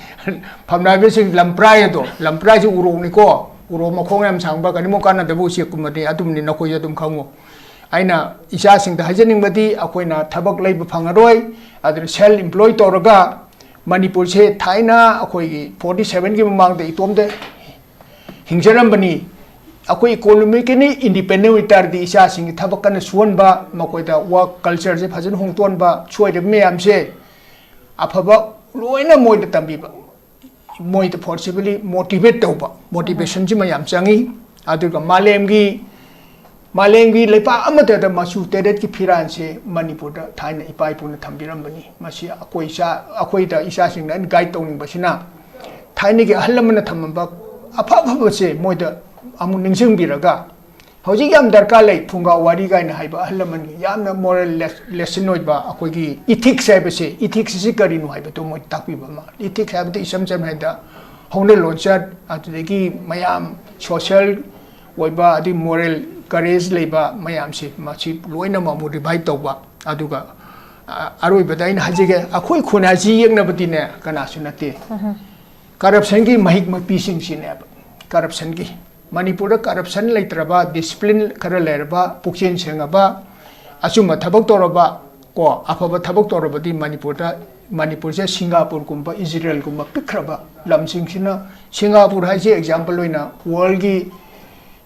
ꯐꯝꯅꯥꯏꯕꯁꯤꯡ ꯂꯝꯄ꯭ꯔꯥꯏ ꯑꯗꯣ, ꯂꯝꯄ꯭ꯔꯥꯏꯁꯤ ꯎꯔꯣꯛꯅꯤꯀꯣ, ꯎꯔꯣꯛ ꯃꯈꯣꯡ ꯌꯥꯝ ꯁꯥꯡꯕ, ꯀꯔꯤꯃꯨꯛ ꯀꯥꯟꯅꯗꯕ ꯎꯆꯦꯛꯀꯨꯝꯕꯅꯤ, ꯑꯗꯨꯝꯅꯤ꯫ ꯅꯈꯣꯏꯁꯨ ꯑꯗꯨꯝ ꯈꯪꯉꯨ꯫ ꯑꯩꯅ ꯏꯆꯥꯁꯤꯡꯗ ꯍꯥꯏꯖꯅꯤꯡꯕꯗꯤ, ꯑꯩꯈꯣꯏꯅ ꯊꯕꯛ ꯂꯩꯕ ꯐꯪꯉꯔꯣꯏ, ꯑꯗꯨꯅ ꯁꯦꯜꯐ ꯏꯝꯄ꯭ꯂꯣꯏ ꯇꯧꯔꯒ ꯃꯅꯤꯄꯨꯔꯁꯦ ꯊꯥꯏꯅ ꯑꯩꯈꯣꯏꯒꯤ ꯐꯣꯔꯇꯤ ꯁꯚꯦꯟꯒꯤ ꯃꯃꯥꯡꯗ ꯏꯇꯣꯝꯇ ꯍꯤꯡꯖꯔꯝꯕꯅꯤ꯫ ꯑꯩꯈꯣꯏ ꯏꯀꯣꯅꯣꯃꯤꯀꯦꯜꯂꯤ ꯏꯟꯗꯤꯄꯦꯟꯗꯦꯟ ꯑꯣꯏꯇꯥꯔꯗꯤ ꯏꯆꯥꯁꯤꯡꯒꯤ ꯊꯕꯛ ꯀꯟꯅ ꯁꯨꯍꯟꯕ, ꯃꯈꯣꯏꯗ ꯋꯥꯔꯛ ꯀꯜꯆꯔꯁꯦ ꯐꯖꯅ ꯍꯣꯡꯗꯣꯛꯍꯟꯕ, ꯁꯣꯏꯔꯤꯕ ꯃꯌꯥꯝꯁꯦ ꯑꯐꯕ ꯂꯣꯏꯅ ꯃꯣꯏꯗ ꯇꯝꯕꯤꯕ, ꯃꯣꯏꯗ ꯐꯣꯔꯁꯤꯕꯂꯤ ꯃꯣꯇꯤꯚꯦꯠ ꯇꯧꯕ, ꯃꯣꯇꯤꯚꯦꯁꯟꯁꯤꯃ ꯌꯥꯝ ꯆꯪꯉꯤ꯫ ꯑꯗꯨꯒ ꯃꯥꯂꯦꯝꯒꯤ, ꯃꯥꯂꯦꯝꯒꯤ ꯂꯩꯄꯥꯛ ꯑꯃꯠꯇꯗ ꯃꯆꯨ ꯇꯔꯦꯠꯀꯤ ꯐꯤꯔꯥꯟꯁꯦ ꯃꯅꯤꯄꯨꯔꯗ ꯊꯥꯏꯅ ꯏꯄꯥ ꯏꯄꯨꯅ ꯊꯝꯕꯤꯔꯝꯕꯅꯤ꯫ ꯃꯁꯤ ꯑꯩꯈꯣꯏ ꯏꯆꯥ, ꯑꯩꯈꯣꯏꯗ ꯏꯆꯥꯁꯤꯡꯗ ꯑꯩꯅ ꯒꯥꯏꯗ ꯇꯧꯅꯤꯡꯕꯁꯤꯅ, ꯊꯥꯏꯅꯒꯤ ꯑꯍꯜ ꯂꯃꯟꯅ ꯊꯝꯃꯝꯕ ꯑꯐ ꯑꯐꯕꯁꯦ ꯃꯣꯏꯗ ꯑꯃꯨꯛ ꯅꯤꯡꯁꯤꯡꯕꯤꯔꯒ, ꯍꯧꯖꯤꯛ ꯌꯥꯝ ꯗꯔꯀꯥꯔ ꯂꯩ ꯐꯨꯡꯒꯥ ꯋꯥꯔꯤ ꯀꯥꯏꯅ ꯍꯥꯏꯕ ꯑꯍꯜ ꯂꯃꯟꯒꯤ ꯌꯥꯝꯅ ꯃꯣꯔꯦꯜ ꯂꯦꯁꯟ ꯑꯣꯏꯕ ꯑꯩꯈꯣꯏꯒꯤ ꯏꯊꯤꯛꯁ ꯍꯥꯏꯕꯁꯦ, ꯏꯊꯤꯛꯁ ꯑꯁꯤ ꯀꯔꯤꯅꯣ ꯍꯥꯏꯕꯗꯨ ꯃꯣꯏ ꯇꯥꯛꯄꯤꯕ ꯑꯃ꯫ ꯏꯊꯤꯛꯁ ꯍꯥꯏꯕꯗꯤ ꯏꯁꯝ ꯁꯝꯅ ꯍꯥꯏꯕꯗ ꯍꯧꯅ ꯂꯣꯟꯆꯠ, ꯑꯗꯨꯗꯒꯤ ꯃꯌꯥꯝ ꯁꯣꯁꯤꯌꯦꯜ ꯑꯣꯏꯕ, ꯑꯗꯩ ꯃꯣꯔꯦꯜ ꯀꯔꯦꯖ ꯂꯩꯕ ꯃꯌꯥꯝꯁꯦ, ꯃꯁꯤ ꯂꯣꯏꯅꯃꯛ ꯑꯃꯨꯛ ꯔꯤꯚꯥꯏꯚ ꯇꯧꯕ꯫ ꯑꯗꯨꯒ, ꯑ, ꯑꯔꯣꯏꯕꯗ ꯑꯩꯅ ꯍꯥꯏꯖꯒꯦ, ꯑꯩꯈꯣꯏ ꯈꯨꯟ ꯍꯥꯏꯁꯤ ꯌꯦꯛꯅꯕꯗꯤꯅꯦ ꯀꯅꯥꯁꯨ ꯅꯠꯇꯦ꯫ ꯀꯔꯞꯁꯟꯒꯤ ꯃꯍꯤꯛ ꯃꯄꯤꯁꯤꯡꯁꯤꯅꯦꯕ꯫ ꯀꯔꯞꯁꯟꯒꯤ, ꯃꯅꯤꯄꯨꯔꯗ ꯀꯔꯞꯁꯟ ꯂꯩꯇ꯭ꯔꯕ, ꯗꯤꯁꯤꯄ꯭ꯂꯤꯟ ꯈꯔ ꯂꯩꯔꯕ, ꯄꯨꯛꯆꯦꯜ ꯁꯦꯡꯉꯕ, ꯑꯆꯨꯝꯕ ꯊꯕꯛ ꯇꯧꯔꯕ, ꯀꯣ, ꯑꯐꯕ ꯊꯕꯛ ꯇꯧꯔꯕꯗꯤ ꯃꯅꯤꯄꯨꯔꯗ, ꯃꯅꯤꯄꯨꯔꯁꯦ ꯁꯤꯡꯒꯥꯄꯨꯔꯒꯨꯝꯕ, ꯏꯖꯔꯦꯜꯒꯨꯝꯕ ꯄꯤꯛꯈ꯭ꯔꯕ ꯂꯝꯁꯤꯡꯁꯤꯅ, ꯁꯤꯡꯒꯥꯄꯨꯔ ꯍꯥꯏꯁꯦ ꯑꯦꯛꯖꯥꯝꯄꯜ ꯑꯣꯏꯅ ꯋꯥꯔꯜꯒꯤ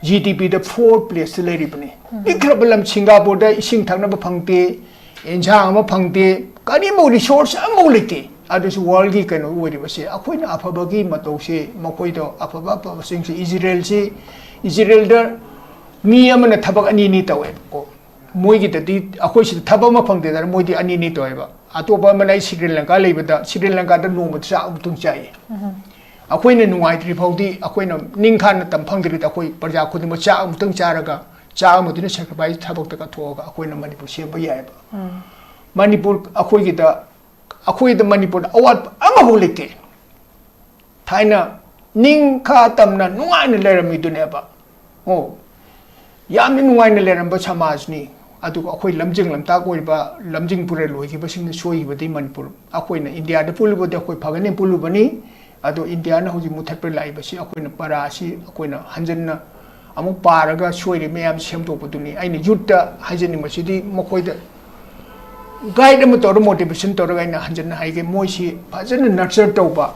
ꯖꯤ ꯗꯤ ꯄꯤꯗ ꯐꯣꯔ ꯄ꯭ꯂꯦꯁꯇ ꯂꯩꯔꯤꯕꯅꯤ꯫ ꯄꯤꯛꯈ꯭ꯔꯕ ꯂꯝ ꯁꯤꯡꯒꯥꯄꯨꯔꯗ ꯏꯁꯤꯡ ꯊꯛꯅꯕ ꯐꯪꯗꯦ, ꯑꯦꯟꯁꯥꯡ ꯑꯃ ꯐꯪꯗꯦ, ꯀꯔꯤꯃꯨꯛ ꯔꯤꯁꯣꯔꯁ ꯑꯃꯐꯥꯎ ꯂꯩꯇꯦ꯫ ꯑꯗꯨꯁꯨ ꯋꯥꯔꯜꯒꯤ ꯀꯩꯅꯣ ꯑꯣꯏꯔꯤꯕꯁꯦ, ꯑꯩꯈꯣꯏꯅ ꯑꯐꯕꯒꯤ ꯃꯇꯧꯁꯦ, ꯃꯈꯣꯏꯗꯣ ꯑꯐꯕ ꯑꯐꯕꯁꯤꯡꯁꯦ, ꯏꯖꯔꯦꯜꯁꯤ, ꯏꯖꯔꯦꯜꯗ ꯃꯤ ꯑꯃꯅ ꯊꯕꯛ ꯑꯅꯤ ꯑꯅꯤ ꯇꯧꯋꯦꯕꯀꯣ꯫ ꯃꯣꯏꯒꯤꯗꯗꯤ ꯑꯩꯈꯣꯏ ꯁꯤꯗ ꯊꯕꯛ ꯑꯃ ꯐꯪꯗꯦꯗꯅ ꯃꯣꯏꯗꯤ ꯑꯅꯤ ꯑꯅꯤ ꯇꯧꯋꯦꯕ꯫ ꯑꯇꯣꯞꯄ ꯑꯃꯅ ꯑꯩ ꯁ꯭ꯔꯤ ꯂꯪꯀꯥ ꯂꯩꯕꯗ ꯁ꯭ꯔꯤ ꯂꯪꯀꯥꯗ ꯅꯣꯡꯃꯗ ꯆꯥꯛ ꯑꯃꯨꯛꯇꯪ ꯆꯥꯏꯌꯦ꯫ ꯑꯩꯈꯣꯏꯅ ꯅꯨꯡꯉꯥꯏꯇ꯭ꯔꯤ ꯐꯥꯎꯗꯤ, ꯑꯩꯈꯣꯏꯅ ꯅꯤꯡꯈꯥ ꯅꯇꯝ ꯐꯪꯗ꯭ꯔꯤꯗ ꯑꯩꯈꯣꯏ ꯄ꯭ꯔꯖꯥ ꯈꯨꯗꯤꯡꯃꯛ ꯆꯥꯛ ꯑꯃꯨꯛꯇꯪ ꯆꯥꯔꯒ, ꯆꯥꯛ ꯑꯃꯗꯨꯅ ꯁꯦꯀ꯭ꯔꯤꯐꯥꯏꯁ ꯊꯕꯛꯇ ꯀꯠꯊꯣꯛꯑꯒ ꯑꯩꯈꯣꯏꯅ ꯃꯅꯤꯄꯨꯔ ꯁꯦꯝꯕ ꯌꯥꯏꯑꯕ꯫ ꯃꯅꯤꯄꯨꯔ ꯑꯩꯈꯣꯏꯒꯤꯗ, ꯑꯩꯈꯣꯏꯗ ꯃꯅꯤꯄꯨꯔꯗ ꯑꯋꯥꯠꯄ ꯑꯃꯐꯥꯎ ꯂꯩꯇꯦ꯫ ꯊꯥꯏꯅ ꯅꯤꯡꯈꯥ ꯇꯝꯅ ꯅꯨꯡꯉꯥꯏꯅ ꯂꯩꯔꯝꯃꯤꯗꯨꯅꯦꯕ꯫ ꯑꯣ, ꯌꯥꯝꯅ ꯅꯨꯡꯉꯥꯏꯅ ꯂꯩꯔꯝꯕ ꯁꯃꯥꯖꯅꯤ꯫ ꯑꯗꯨꯒ ꯑꯩꯈꯣꯏ ꯂꯝꯖꯤꯡ ꯂꯝꯇꯥꯛ ꯑꯣꯏꯕ, ꯂꯝꯖꯤꯡ ꯄꯨꯔꯦꯜ ꯑꯣꯏꯈꯤꯕꯁꯤꯡꯅ ꯁꯣꯏꯈꯤꯕꯗꯤ ꯃꯅꯤꯄꯨꯔ, ꯑꯩꯈꯣꯏꯅ ꯏꯟꯗꯤꯌꯥꯗ ꯄꯨꯜꯂꯨꯕꯗꯤ ꯑꯩꯈꯣꯏ ꯐꯒꯅꯤ ꯄꯨꯜꯂꯨꯕꯅꯤ꯫ ꯑꯗꯣ ꯏꯟꯗꯤꯌꯥꯅ ꯍꯧꯖꯤꯛ ꯃꯨꯊꯠꯄ ꯂꯥꯛꯏꯕꯁꯤ ꯑꯩꯈꯣꯏꯅ ꯄꯔꯥꯁꯤ ꯑꯩꯈꯣꯏꯅ ꯍꯟꯖꯟꯅ ꯑꯃꯨꯛ ꯄꯥꯔꯒ ꯁꯣꯏꯔꯤ ꯃꯌꯥꯝ ꯁꯦꯝꯗꯣꯛꯄꯗꯨꯅꯤ꯫ ꯑꯩꯅ ꯌꯨꯠꯇ ꯍꯥꯏꯖꯅꯤꯡꯕꯁꯤꯗꯤ ꯃꯈꯣꯏꯗ ꯒꯥꯏꯗ ꯑꯃ ꯇꯧꯔ, ꯃꯣꯇꯤꯚꯦꯁꯟ ꯇꯧꯔꯒ ꯑꯩꯅ ꯍꯟꯖꯟꯅ ꯍꯥꯏꯒꯦ, ꯃꯣꯏꯁꯤ ꯐꯖꯅ ꯅꯔꯆꯔ ꯇꯧꯕ,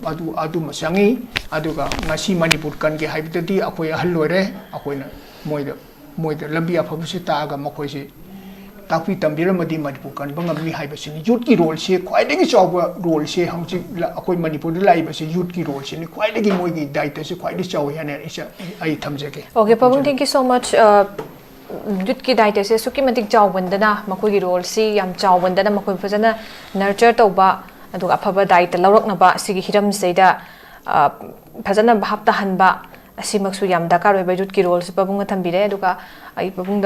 ꯑꯗꯨ, ꯑꯗꯨꯃ ꯆꯪꯉꯤ꯫ ꯑꯗꯨꯒ ꯉꯁꯤ ꯃꯅꯤꯄꯨꯔ ꯀꯟꯒꯦ ꯍꯥꯏꯕꯗꯗꯤ ꯑꯩꯈꯣꯏ ꯑꯍꯜ ꯑꯣꯏꯔꯦ, ꯑꯩꯈꯣꯏꯅ ꯃꯣꯏꯗ, ꯃꯣꯏꯗ ꯂꯝꯕꯤ ꯑꯐꯕꯁꯤ ꯇꯥꯛꯑꯒ ꯃꯈꯣꯏꯁꯤ ꯇꯥꯛꯄꯤ ꯇꯝꯕꯤꯔꯝꯃꯗꯤ ꯃꯅꯤꯄꯨꯔ ꯀꯟꯕ ꯉꯝꯃꯤ ꯍꯥꯏꯕꯁꯤꯅꯤ꯫ ꯌꯨꯠꯀꯤ ꯔꯣꯜꯁꯤ, ꯈ꯭ꯋꯥꯏꯗꯒꯤ ꯆꯥꯎꯕ ꯔꯣꯜꯁꯤ ꯍꯧꯖꯤꯛ ꯂ-, ꯑꯩꯈꯣꯏ ꯃꯅꯤꯄꯨꯔꯗ ꯂꯥꯛꯏꯕꯁꯤ ꯌꯨꯠꯀꯤ ꯔꯣꯜꯁꯤꯅꯤ, ꯈ꯭ꯋꯥꯏꯗꯒꯤ ꯃꯣꯏꯒꯤ ꯗꯥꯌꯤꯇ꯭ꯕꯁꯤ ꯈ꯭ꯋꯥꯏꯗꯒꯤ ꯆꯥꯎꯏ ꯍꯥꯏꯅ ꯑꯩ ꯆ-, ꯑꯩ ꯊꯝꯖꯒꯦ꯫ Okay, ꯄꯥꯕꯨꯡ, thank you so much. Uh, ꯌꯨꯠꯀꯤ ꯗꯥꯌꯤꯇ꯭ꯕꯁꯦ ꯑꯁꯨꯛꯀꯤ ꯃꯇꯤꯛ ꯆꯥꯎꯃꯟꯗꯅ, ꯃꯈꯣꯏꯒꯤ ꯔꯣꯜꯁꯤ ꯌꯥꯝ ꯆꯥꯎꯃꯟꯗꯅ, ꯃꯈꯣꯏ ꯐꯖꯅ ꯅꯔꯆꯔ ꯇꯧꯕ, ꯑꯗꯨꯒ ꯑꯐꯕ ꯗꯥꯌꯤꯇ꯭ꯕ ꯂꯧꯔꯛꯅꯕ, ꯑꯁꯤꯒꯤ ꯍꯤꯔꯝꯁꯤꯗꯩꯗ, ꯑ, ꯐꯖꯅ ꯚꯥꯞ ꯇꯥꯍꯟꯕ, ꯑꯁꯤꯃꯛꯁꯨ ꯌꯥꯝ ꯗꯔꯀꯥꯔ ꯑꯣꯏꯕ ꯌꯨꯠꯀꯤ ꯔꯣꯜꯁꯤ ꯄꯥꯕꯨꯡꯅ ꯊꯝꯕꯤꯔꯦ꯫ ꯑꯗꯨꯒ ꯑꯩ ꯄꯥꯕꯨꯡꯗ